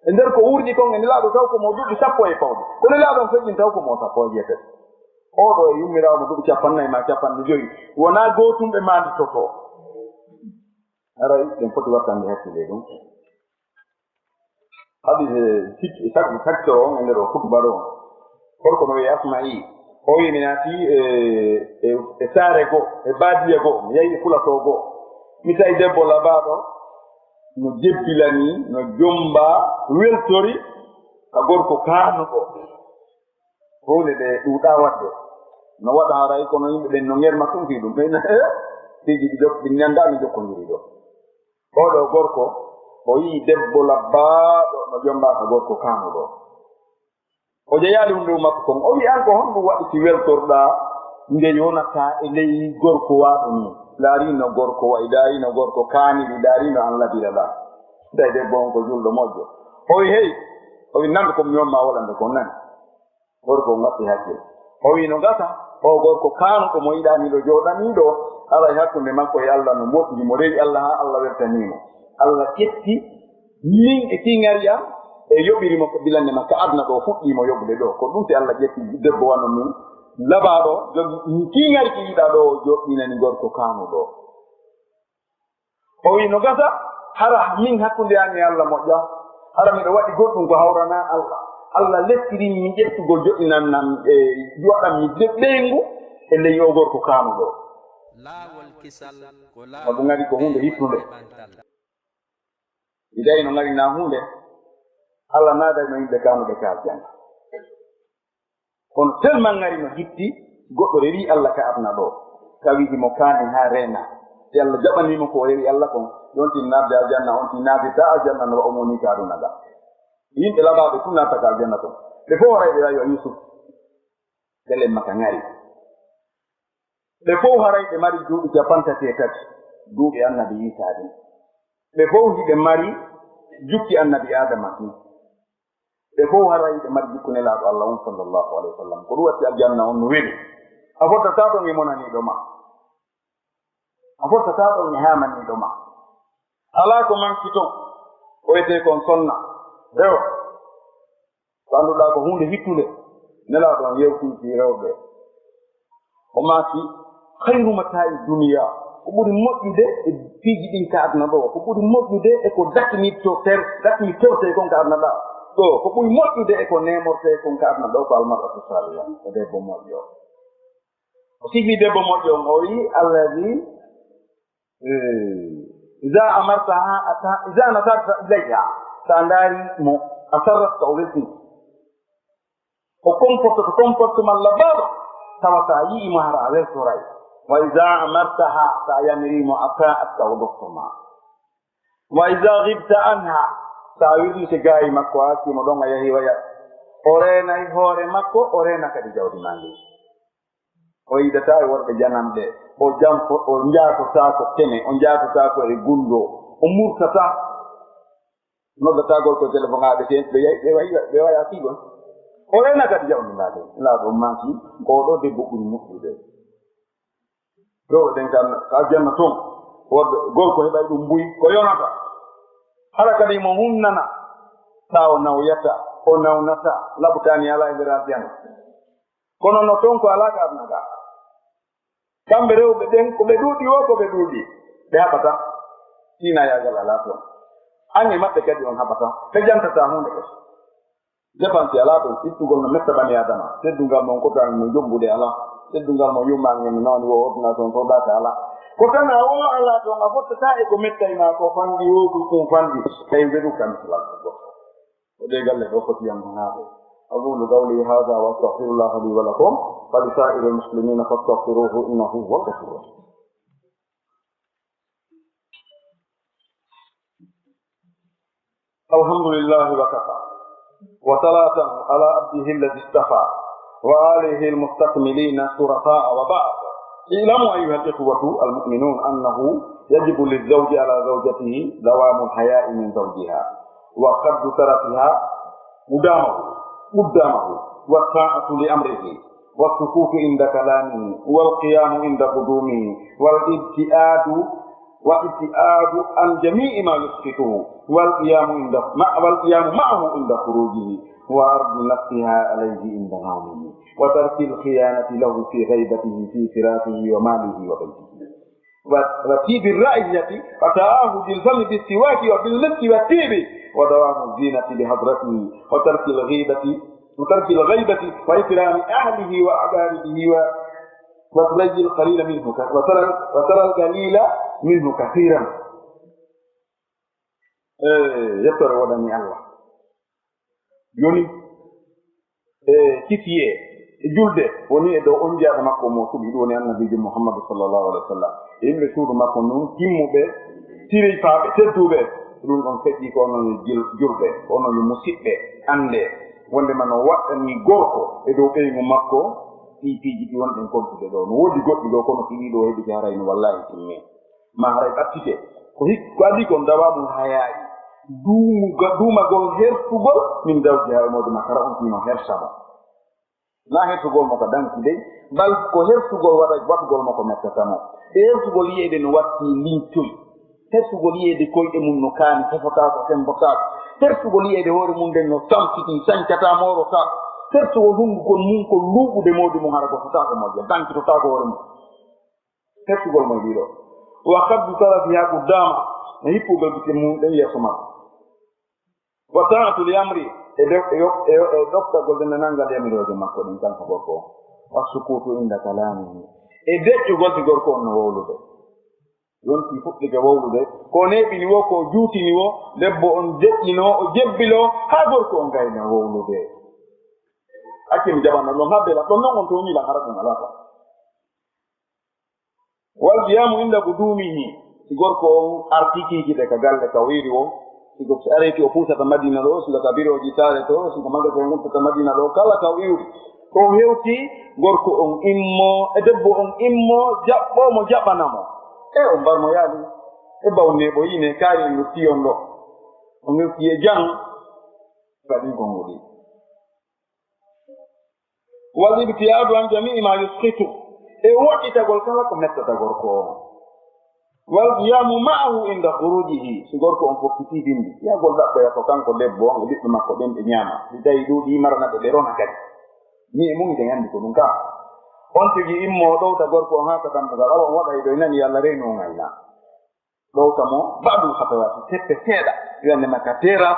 E nder ko wurdi kon e Nelaaɗo, taw ko mo duuɓi sappo e pawɗi. Ko Nelaaɗo on feƴƴin, taw ko mo sappo e jeetati. Oo ɗoo e yummiraawo mo duuɓi cappannayi maa cappanɗe joyi. Wonaa gootum ɓe maanditotoo. Haray, ɗen foti wattande hakkille ɗum. Hadis, eh, sik-, sak-, sakkitoo on e nder o khutba ɗo. Gorko no wi'ee Asma'i. O wi'i mi naati, eh, e, e saare goo, e baadiya goo, mi yahi e fulatoo goo. Mi tawi debbo labaaɗo no jebbilanii, no jommbaa, weltori ka gorko kaanuɗo. Huunde nde ɗuuɗaa waɗde. No waɗa haray kono yimɓe ɓen no ngerma tun fii ɗum. Ɓen, eh, piiji ɗi jok-, ɗi ñanndaa, mi jokkondiri ɗo. Oo ɗoo gorko, o yi'i debbo labbaaɗo no jommbaa ka gorko kaanuɗo. O jeyaali huunde makko kon. O wi'i, "An ko honɗum waɗi si weltorɗaa nde yonataa e ley gorko waaɗo nii? Ndaari no gorko wa'i, ndaari no gorko kaaniri, ndaari no an labiraɗaa." Tawi debbo on ko julɗo moƴƴo. O wi'i, "Hey." O wi'i, "Nan ko mi won maa wolande kon, nan." Gorko on watti hakkille. O wi'i, "No gasa, oo gorko kaanuɗo mo yiɗaa miɗo jooɗanii ɗoo, haray hakkunde makko e Allah no moƴƴi, mo rewi Allah haa Allah weltanii mo. Allah ƴetti min e kiiŋari am, e yoɓiri mo ko bilannde makko aduna ɗoo, fuɗɗii mo yoɓude ɗoo. Ko ɗum si Allah ƴetti debbo wano min, labaaɗo, jogii kiiŋari ki yiɗaa ɗoo, o joɗɗinani gorko kaanuɗo." O wi'i, "No gasa, hara min hakkunde an e Allah moƴƴaa, hara miɗo waɗi goɗɗum ko hawranaa Allah. Allah lettiri mi ƴettugol joɗɗinan nam e waɗan mi de-, ɓeyngu e ley oo gorko kaanuɗo." Laawol kisal ko laawol. Sabu ŋari ko huunde hittunde. Iday no ŋari naa huunde, Allah naadayno yimɓe kaanuɓe ka aljanna. Kono tellement ŋari no hitti, goɗɗo rewi Allah ka aduna ɗoo, tawi himo kaani haa reena. Si Allah jaɓanii mo ko o rewi Allah kon, yonti naatde aljanna, on ti naatitaa aljanna no o moni ka aduna ga. Yimɓe labaaɓe tun naata ka aljanna ton. Ɓe fof haray ɓe wawi wa Yusuf. Telen maka ŋari. Ɓe fof haray ɓe mari duuɓi capantati e tati, duuɓi Annabi Iisaa ɗin. Ɓe fof hiɓe mari jukki Annabi Aadama ɗin. Ɓe fof haray ɓe mari jikku Nelaaɗo Allah on, sallallahu alayhi wa sallam. Ko ɗum watti aljanna on no weli. A fottataa ɗon e monaniiɗo ma. A fottataa ɗon e haamaniiɗo ma. Alaa ko manki ton. Ko wiyetee kon sonna. Rewo. Ko annduɗaa ko huunde hittunde, Nelaaɗo on yewtii fii rewɓe. O maaki, "Khayru mataa'i duniya, ko ɓuri moƴƴude e piiji ɗin ka aduna ɗoo, ko ɓuri moƴƴude e ko dakmitorte-, dakmitortee kon ka aduna ɗaa ɗoo, ko ɓuri moƴƴude e ko neemortee kon ka aduna ɗoo, ko almar'atu saaliha, ko debbo moƴƴo." O sifi debbo moƴƴo on, o wi'i, "Alladi, eh, iza amartaha ata, iza nasarta ilayha." So a ndaari mo, a sarrat ka o weltin. O comporte ko comportement labaaɗo, tawa so a yi'ii mo hara a weltoray. Wa iza amartaha, so a yamirii mo, ata'at ka o ɗofto ma. Wa iza ghibta anha, so a wirlike gaayi makko, a accii mo ɗon a yahi waya, o reenay hoore makko, o reena kadi jawdi maa ndin. O yiɗataa e worɓe jananɓe, o janfo-, o jaatotaako kene, o jaatotaako e gunndoo, o murtataa. Noddatagol ko téléphone haa ɓe seen, ɓe yahi, ɓe wayi, ɓe waya figol. O rena kadi jawdi ndaa de. Laaɗo maaki, ko ɗo debbo ɓuri moƴƴude. Ɗo ɗen kan, ka aljanna ton, worɓe, gorko heɓay ɗum buy, ko yonata. Hara kadi mo hunnana, taa o nawyata, o nawnata, labtaani alaa e nder aljanna. Kono no ton ko alaa ka aduna ka. Kamɓe rewɓe ɓen, ko ɓe ɗuuɗi woo, ko ɓe ɗuuɗi, ɓe haɓata. Tiinayaagal alaa ton. An e maɓɓe kadi on haɓata, ɓe jantataa huunde kadi. Dépense alaa ton, ittugol no metta bani Aadama. Teddungal mon ko tan no jombude alaa. Teddungal mon yummaani en no nawani woo ordonnance on sodaaka alaa. Ko tan a woo alaa ton, a fottataa e ko mettay maa ko fanɗi woo ko ɗum fanɗi. Tawi ɓe ɗum kam silal ko goɗɗo. Ko ɗee galle ɗoo foti yammanaaɓe. أقول قولي هذا وأستغفر الله لي ولكم ولسائر المسلمين فاستغفروه إنه هو الغفور الرحيم. الحمد لله وكفى. وصلاة على عبده الذي اصطفى. وآله المستكملين الشرفاء وبعد. اعلموا أيها الإخوة المؤمنون أنه يجب للزوج على زوجته دوام الحياء من زوجها وغض طرفها قدامه، قدامه، والطاعة لأمره، والسكوت عند كلامه، والقيام عند قدومه، والابتعاد، والابتعاد عن جميع ما يسخطه، والقيام عند، مع، والقيام معه عند خروجه، وعرض نفسها عليه عند نومه، وترك الخيانة له في غيبته في فراشه وماله وبيته. و-، وطيب الرائحة وتعاهد الفم بالسواك وبالمسك والطيب ودوام الزينة بحضرته وترك الغيبة، وترك الغيبة وإكرام أهله وأقاربه و-، وترى القليل منه ك-، وترى، وترى القليل منه كثيرا. Eh, yettoore woodani Allah. Jooni, e kisiyee, e julde, woni e dow on jiyaaɗo makko mo suɓi, ɗum woni Annabiijo Muhammadu sallallahu alaihi wasallam. E yimɓe suudu makko nun, timmuɓe, sirifaaɓe, tedduɓe. Ɗum ɗon feƴƴi ko onon yo jil-, julɓe, ko onon yo musiɓɓe, anndee wonndema no waɗɗanii gorko e dow ɓeyngu makko, ɗii piiji ɗi wonɗen kontude ɗo. No woodi goɗɗi ɗo, kono si ɗii ɗo heɓike haray no wallaahi timmee. Ma haray ɓattike. Ko hik-, ko adii kon dawamul hayaa'i. Duumuga-, duumagol hersugol min zawjiha e moodi makko, hara on tino hersa mo. Na hersugol mo ko danki dey, bal ko hersugol waɗa, waɗugol mo ko mettata mo. E hersugol yi'eede no watti lincoy. Hersugol yi'eede koyɗe mum no kaani, hefotaako, sembotaako. Hersugol yi'eede hoore mum nden no samsiti, sancataa, moorotaako. Hersugol hunndukol mum ko luuɓude moodi mum, hara gosotaako moƴƴa, dankitotaako hoore mum. Hersugol mo e ɗiɗo. Wa kaddu tarafiha quddaama, no hippugol gite mum ɗen yeeso makko. Wa ta'atu li amri, e de-, e yo-, e yo-, e ɗoftagol dendanangal yamirooje makko ɗin, kanko gorko on. Wa sukutu inda kalamihi, e deƴƴugol si gorko on no wowlude. Yonti fuɗɗike wowlude, ko neeɓini wo, ko juutini wo, debbo on deƴƴino, o jebbiloo, haa gorko on gayna wowlude. Acce mi jaɓano ɗon, haa bela ɗon non on tooñi lan, hara ɗum alaa ka. Wal qiyaamu inda quduumihi, si gorko on artii kiikiiɗe ka galle ka o iwri woo, si ko, si areyti o puusata Madiina ɗoo, si ko ka birooji saare to, si ko magasin wurtata Madiina ɗoo, kala ka o iwri. Ko o hewti gorko on immoo, e debbo on immoo, jaɓɓoo mo, jaɓana mo. E o mbar mo yaali, e bawnee ɓo yine kaari en lutti on ɗoo. On hewti e jam, kadi ko ngudi. Wal ibti'adu an jami'i ma yusqitu, e woɗɗitagol kala ko mettata gorko on. Wal qiyamu ma'ahu inda khurujihi, si gorko on fokkitii bimbi, yahgol ɗaɓɓoya ko kanko debbo on e ɓiɓɓe makko ɓen ɓe ñaama. Si tawii ɗuuɗii marana ɓe, ɓe rona kadi. Ñi'e mum hiɗen anndi ko ɗum ka. On tigi immoo ɗowta gorko on haa ka dambugal, awa on waɗay ɗo, nani yo Allah reenu on ayna. Ɗowta mo ba'dul khatawaati, teppe seeɗa, wiyande makka teera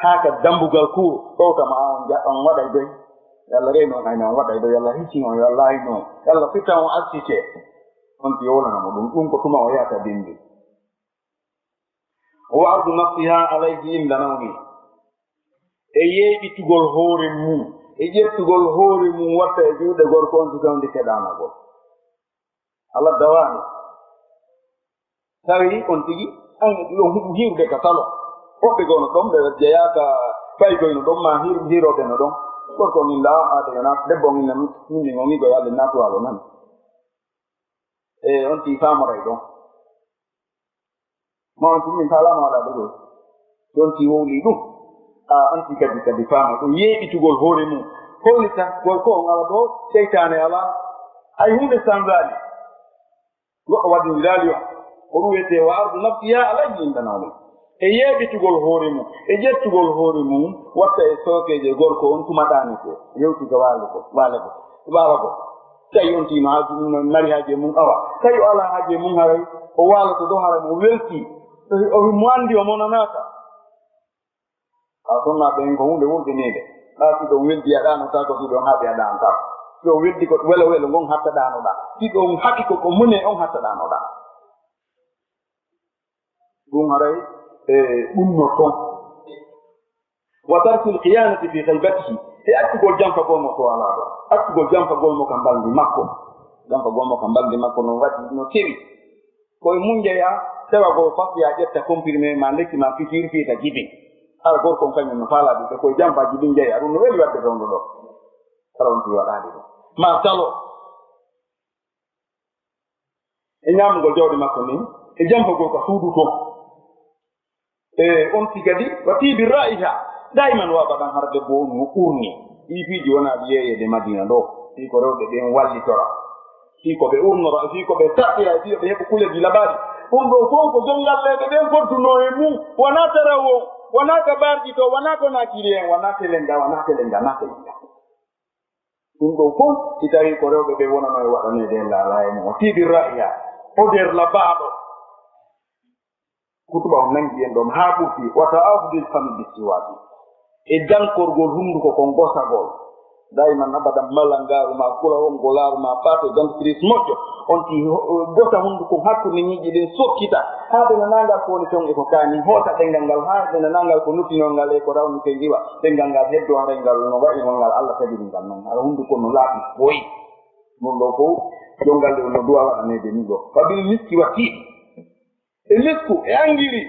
haa ka dambugal kuur, ɗowta mo haa on ja-, on waɗay doy. Yo Allah reenu on ayna, on waɗay doy, yo Allah hisinu on, yo Allah aynu on, yo Allah firta on arsike. On ti yowlana mo ɗum, ɗum ko tuma o yahata bimbi. Wa ardu nafsiha alayhi inda nawmi. E yeeɓitugol hoore mum, e ƴettugol hoore mum watta e juuɗe gorko on, si tawndi keɗanagol. Allah dawaani. Tawi on tigi, an, ɗon huɗu hiirude ka talo. Woɓɓe goo no ɗon, ɓe jeyaaka faygoy no ɗon, maa hiir-, hiirooɓe no ɗon. Gorko on inda aade yo naat, debbo on inna min, min on igo yaade naatu waalo nan. E on tigi faamoray ɗon. Ma on tigi min faalaama waɗaade ɗum. Yonti wowli ɗum. A anti kadi, kadi faama ɗum yeeɓitugol hoore mum. Hollita gorko on ala ɗo, seytaane ala. Hay huunde sanzaali. Goɗɗo waɗindiraali on. Ko ɗum wiyetee wa ardu nafsiha alayhi inda nawmi. E yeeɓitugol hoore mum, e ƴettugol hoore mum, watta e sookeeje gorko on tuma ɗaanete. Yewti ka waale ko, waale ko, waala ko. Tawi on tiino haaju mum, mari haaju e mum, awa. Tawi o alaa haaju e mum, haray o waaloto ɗo, haray mo welti. O, o, mo anndi o monanaaka. A sonnaaɓe en ko huunde wurɓiniinde. Haa si ɗon weldi a ɗaanotaako, si ɗon haaɓi a ɗaanotaako. Si on weldi ko welo welo ngon hatta ɗaanoɗaa. Si ɗon haɓi ko ko mone on hatta ɗaanoɗaa. Ɗum haray e ɗum no ton. Wa tarkil khiyanati fi ghaibatihi. E accugol janfagol mo ko alaa ɗon. Accugol janfagol mo ka mbalndi makko. Janfagol mo ka mbalndi makko no waɗi no sewi. Ko e mun njeyaa, tewagol fas yaa ƴetta comprimé ma lekki ma pikiir fiita jibin. Hara gorko on kañum no faalaa ɓiɓɓe, ko e janfaaji ɗin njeyaa, ɗum no weli waɗde fewndo ɗo. Hara on tigi waɗaali ɗum. Ma talo. E ñaamugol jawdi makko ndin, e janfagol ka suudu ton. E on tigi kadi, wa tiibi raa'iha, dayman wa baɗan hara debbo on no urni. Ɗii piiji wonaa ɗi yeeyeede Madiina ɗo. Fii ko rewɓe ɓen wallitora. Fii ko ɓe urnora, fii ko ɓe saɗɗira, fii ko ɓe heɓa kuleeji labaaɗi. Ɗum ɗoo fof ko jonngalleeɓe ɓen fottunoo e mum. Wonaa tarawo, wonaa ka barji to, wonaa ko naakiri en, wonaa telenga, wonaa telenga, naa telenga. Ɗum ɗoo fof, si tawii ko rewɓe ɓe wonanoo e waɗaneede en laalaa e mum, o tiibi ra'iya, o nder labaaɗo. Kutuba on nangi en ɗon haa ɓurti, wa ta'ahudil fami bisiwaaki. E dankorgol hunnduko kon gosagol. Dayman abadan malangaaru ma, kulahon golaaru ma, paate dentifrice moƴƴo. On ti ho-, gosa hunnduko hakkunde ñiiƴe ɗen sokkita. Haa ɓe nanaa ngal ko woni ton e ko kaani. Hoota ɗenngal ngal haa ɓe nanaa ngal ko nuttinoo ngal e ko rawnitee iwa. Ɗenngal ngal heddo haray ngal no wayi no ngal Allah tagiri ngal non. Hara hunnduko no laaɓi boy. Ɗum ɗoo fof, jonngalleeɓe no duwa waɗaneede ɗum ɗoo. Wa bil miski wa tiibi. E misku, e angiri.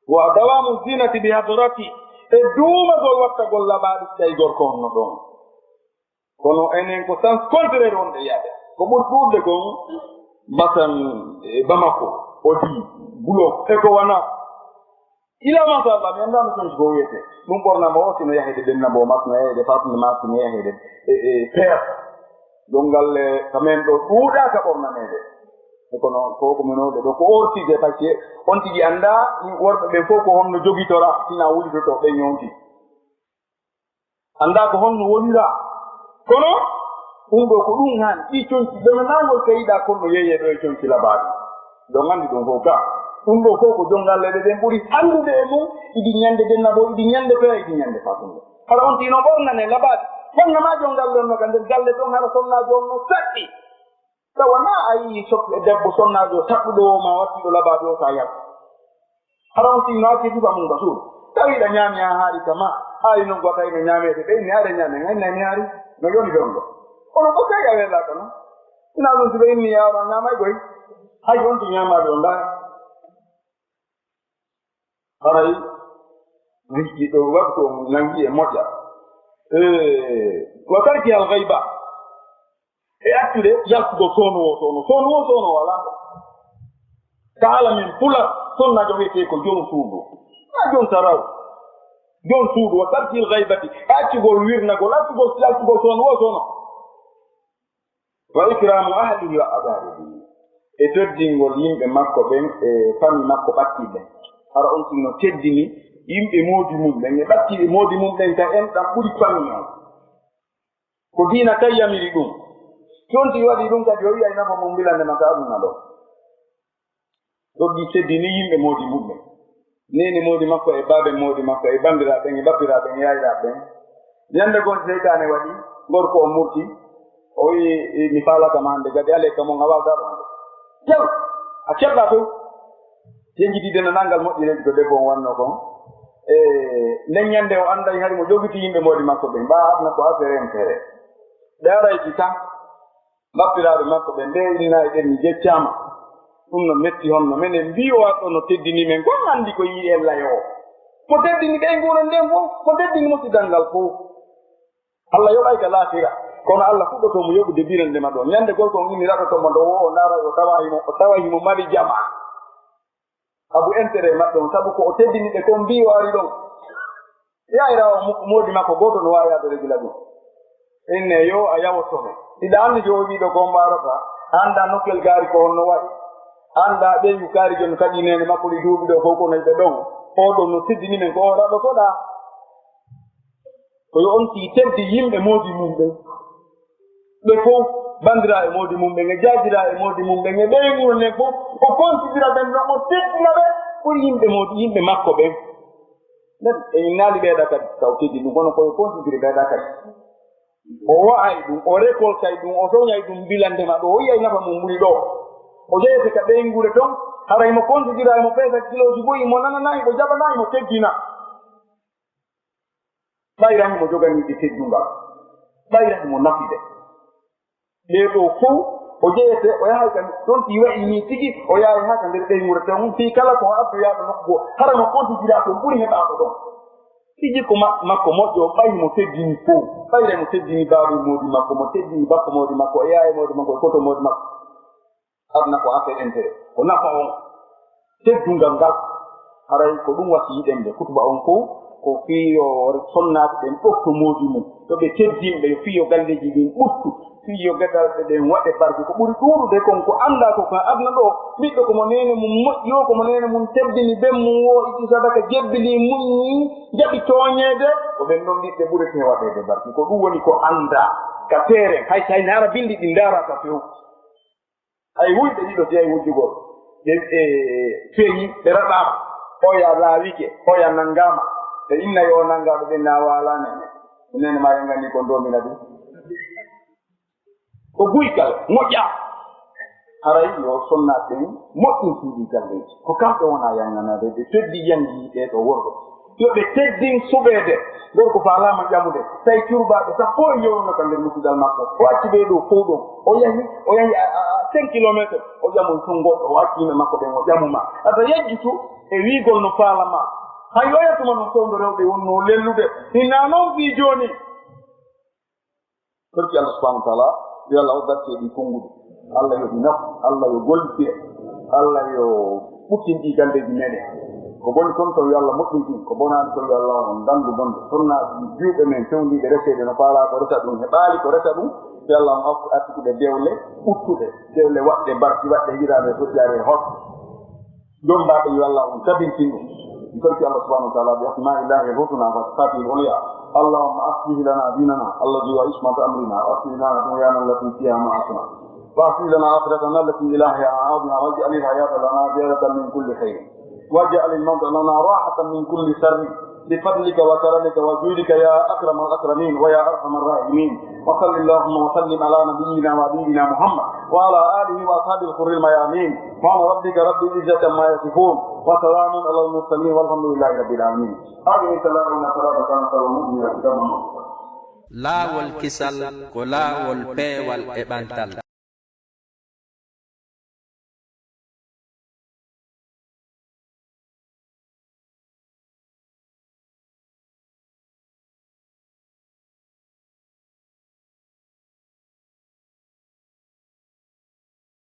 Wa dawamu zinati bi hadrati. E duumagol wattagol labaaɗi tawi gorko on no ɗon. Kono enen ko sens contraire wonɓe yaade. Ko ɓuri ɗuuɗde kon Basan e Bamako, Odi, Bulo, e ko wona. Ila masha Allah, mi anndaa no conci ko wiyetee. Ɗum ɓornama o, sino yaheede Ɓennabo Mas, no yaheede Fatunde Mas, sino yaheede e, e Peer. Ɗum galle ka men ɗo ɗuuɗaaka ɓornaneede. E kono ko ko min wonde ɗo ko ortide, parce que on tigi anndaa worɓe ɓen fof ko honno jogitora, sina wulitoto ɓe ñoonti. Anndaa ko honno wonira. Kono ɗum ɗo ko ɗum haani. Ɗi conci, ɓe no nangol ka yiɗaa kon no yeeyee ɗo e conci labaaɗi. Ɗon anndi ɗum fof ka. Ɗum ɗo fof ko jonngalleeɓe ɓen ɓuri hanndude e mum. Iɗi ñande Ɓennabo, iɗi ñande Peer, iɗi ñande Fatunde. Hara on tino ɓornane labaaɗi. Wonno ma jonngalle on no ka nder galle ton, hara sonnaajo on no saɗɗi. Tawa na a yii sokki e debbo sonnaajo saɗɗuɗo o ma wattiɗo labaaɗi o sa yalta. Hara on tigi no acci sifa mum ka suudu. Tawi ɗa ñaami haa haari ka ma, haari non ko tawi no ñaameede ɓe inni aɗa ñaame, nganna mi haari, no yoni ɗon ɗo. Kono ko tawi a welaaka non. Ina ɗum si ɓe inni yaaro a ñaamay koy. Hay on ti ñaamaade on ndaari. Haray, wicci ɗo waktu on nangi e moƴƴa. Eh, wa tarki al ghaiba. E accude yaltugol soono wo soono. Soono wo soono wala ko. Ka haala min pula, sonnaajo wiyetee ko joom suudu. Na joom saraw. Joom suudu, wa tarkil ghaibati. E accugol wirnagol, accugol yaltugol soono wo soono. Wa ikramu ahlihi wa aqaribihi. E teddingol yimɓe makko ɓen, e fami makko ɓattiiɓe. Hara on tino teddini yimɓe moodi mum ɓen, e ɓattiiɓe moodi mum ɓen ka en ɗan ɓuri fami on. Ko diina tawi yamiri ɗum. Si on tigi waɗi ɗum kadi, o yi'ay nafa mum mbelande ma ka aduna ɗo. Ɗoggi seddini yimɓe moodi mum ɓen. Neene moodi makko e baabe moodi makko e banndiraaɓe ɓen e bappiraaɓe ɓen e yaayiraaɓe ɓen. Ñande goo seytaane waɗi, gorko o murti, o wi'i, "Mi faalaaka ma hannde, gadi alee kam on a waagaɗo hannde." Jaw, a keɓɗa few. Yenjidi denanangal moƴƴi leydi ko debbo on wanno kon. E nden ñande o annday hari mo jogiti yimɓe moodi makko ɓen. Ɓaa aduna ko affaire intérêt. Ɓe aray ki tan. Bappiraaɓe makko ɓen, ɓe inna e ɓen mi jeccaama. Ɗum no metti honno. Menen mbii o waɗɗo no teddini men. Ko anndi ko yii en layo o. Ko teddini ɓe nguuren nden fof. Ko teddini musidal ngal fof. Allah yoɓay ka laakira. Kono Allah fuɗɗoto mo yoɓude birande ma ɗon. Ñande gorko on inni raɗoto mo ndo wo o ndaara o tawa himo, o tawa himo mari jama. Sabu intérêt maɓɓe on, sabu ko o teddini ɓe kon mbii o ari ɗon. Yaayiraawo mo-, moodi makko gooto no waawi yaade regila ɗum. Inne yo a yawoto he. Hiɗa anndi jooni ɗiɗo ko mbaarata, anndaa nokkel gaari ko honno wayi. Anndaa ɓeyngu kaari jooni kadi neene makko ɗi duuɓi ɗo fof ko nayi ɓe ɗon. Oo ɗon no teddini men ko o raɗotoɗaa. Ko yo on tigi teddi yimɓe moodi mum ɓen. Ɓe fof, banndiraa e moodi mum ɓen, e jaajiraa e moodi mum ɓen, e ɓeyngu nden fof, o konsidira ɓen ɗon, o teddina ɓe, ɓuri yimɓe moodi, yimɓe makko ɓen. Nden, en innaali ɓeeɗa kadi, taw teddi ɗum, kono ko yo konsidiri ɓeeɗa kadi. O wa'ay ɗum, o récoltay ɗum, o soñay ɗum, bilande ma ɗo, o yi'ay nafa mum ɓuri ɗo. O jeyete ka ɓeynguure ton, haray mo konsidira, mo peesa kilooji boyi, mo nanana, mo jaɓana, mo teddina. Ɓayra himo joganii ɓe teddungal, ɓayra himo nafi ɓe. Ɓee ɗoo fow, o jeyete, o yahay ka ɗon, si waɗi nii tigi, o yahay haa ka nder ɓeynguure ton, fii kala ko o addoyaaɗo nokku goo, hara no kontidiraa ɗon ɓuri heɓaaɗo ɗon. Tigi ko ma-, makko moƴƴo, ɓay himo teddini fow, ɓayra himo teddini baabol moodi makko, mo teddini bakko moodi makko, e yaaya moodi makko, e koto moodi makko. Aduna ko affaire intérêt, ko nafa on, teddungal ngal. Haray ko ɗum wasi yiɗen nde kutuba on fof, ko fii yo sonnaaɓe ɓen ɓofto moodi mum, yo ɓe teddin ɓe, yo fii yo galleeji ɗin ɓuttu, fii yo geɗalɓe ɓen waɗe barke. Ko ɓuri ɗuuɗude kon ko anndaa ko kan aduna ɗoo, ɓiɗɗo ko mo neene mum moƴƴi o, ko mo neene mum teddini ben mum o, itti sadaka jebbini, muññi, jaɓi tooñeede, ko ɓen ɗon ɓiɓɓe ɓurete waɗeede barke. Ko ɗum woni ko anndaa ka teeren, hay so hay naara binndi ɗi ndaaraaka few. Hay wuyɓe ɗiɗo si hay wujjugol, ɓe, ɓe feeñi, ɓe raɗaama, oya laawike, oya nanngaama, ɓe inna yo o nanngaa, ɓe inna a waalaani. Neene maa yangani ko ndoomina ɗum. Ko guygal moƴƴa. Haray yo sonnaaɓe ɓen moƴƴin suuɗi galleeji. Ko kamɓe wona yanganaade, ɓe teddi yangi ɓee ɗoo worɓe. Yo ɓe teddin suɓeede. Gorko faalaama ƴamude, tawi curbaaɓe sappo e yewnuno ka nder musidal makko. O acci ɓee ɗoo fow ɗon. O yahi, o yahi a, a, a cinq kilomètres. O ƴamoy ton goɗɗo, o acci yimɓe makko ɓen, o ƴamuma. Ata yejjitu e wiigol no faalamaa. Hay oya tuma non fewndo rewɓe wonnoo lellude. Hinaa non fii jooni. Torki Allah subhanahu wa taala, yo Allah o darti e ɗi konnguɗi. Allah yo ɗi nafu, Allah yo gollitire, Allah yo ɓuttin ɗi galleeji meɗen. Ko boni kon taw yo Allah moƴƴintin, ko bonaani kon yo Allah on dandu bonde. Sonna juuɓe men fewndiiɓe reseede no faalaa ko resa ɗum, heɓaali ko resa ɗum, yo Allah on artu-, artukuɓe dewle ɓuttuɗe, dewle waɗɗe barki, waɗɗe hiraande e sojjaare e hoɗ. Jombaaɓe yo Allah on tabintin ɗum. Mi torki Allah subhanahu wa taala bi asma'illahi al-husna wa sifatihi al-ulya. اللهم أصلح لنا ديننا الذي هو عصمة أمرنا، وأصلح لنا دنيانا التي فيها معاشنا، وأصلح لنا آخرتنا التي إليها معادنا، واجعل الحياة لنا زيادة من كل خير، واجعل الموت لنا راحة من كل شر، بفضلك وكرمك وجودك يا أكرم الأكرمين ويا أرحم الراحمين. وصل اللهم وسلم على نبينا وحبيبنا محمد وعلى آله وأصحابه الغر الميامين. سبحان ربك رب العزة عما يصفون، وسلام على المرسلين، والحمد لله رب العالمين. أقم الصلاة إن الصلاة كانت على المؤمنين كتابا موقوتا. Laawol kisal ko laawol peewal e ɓantal.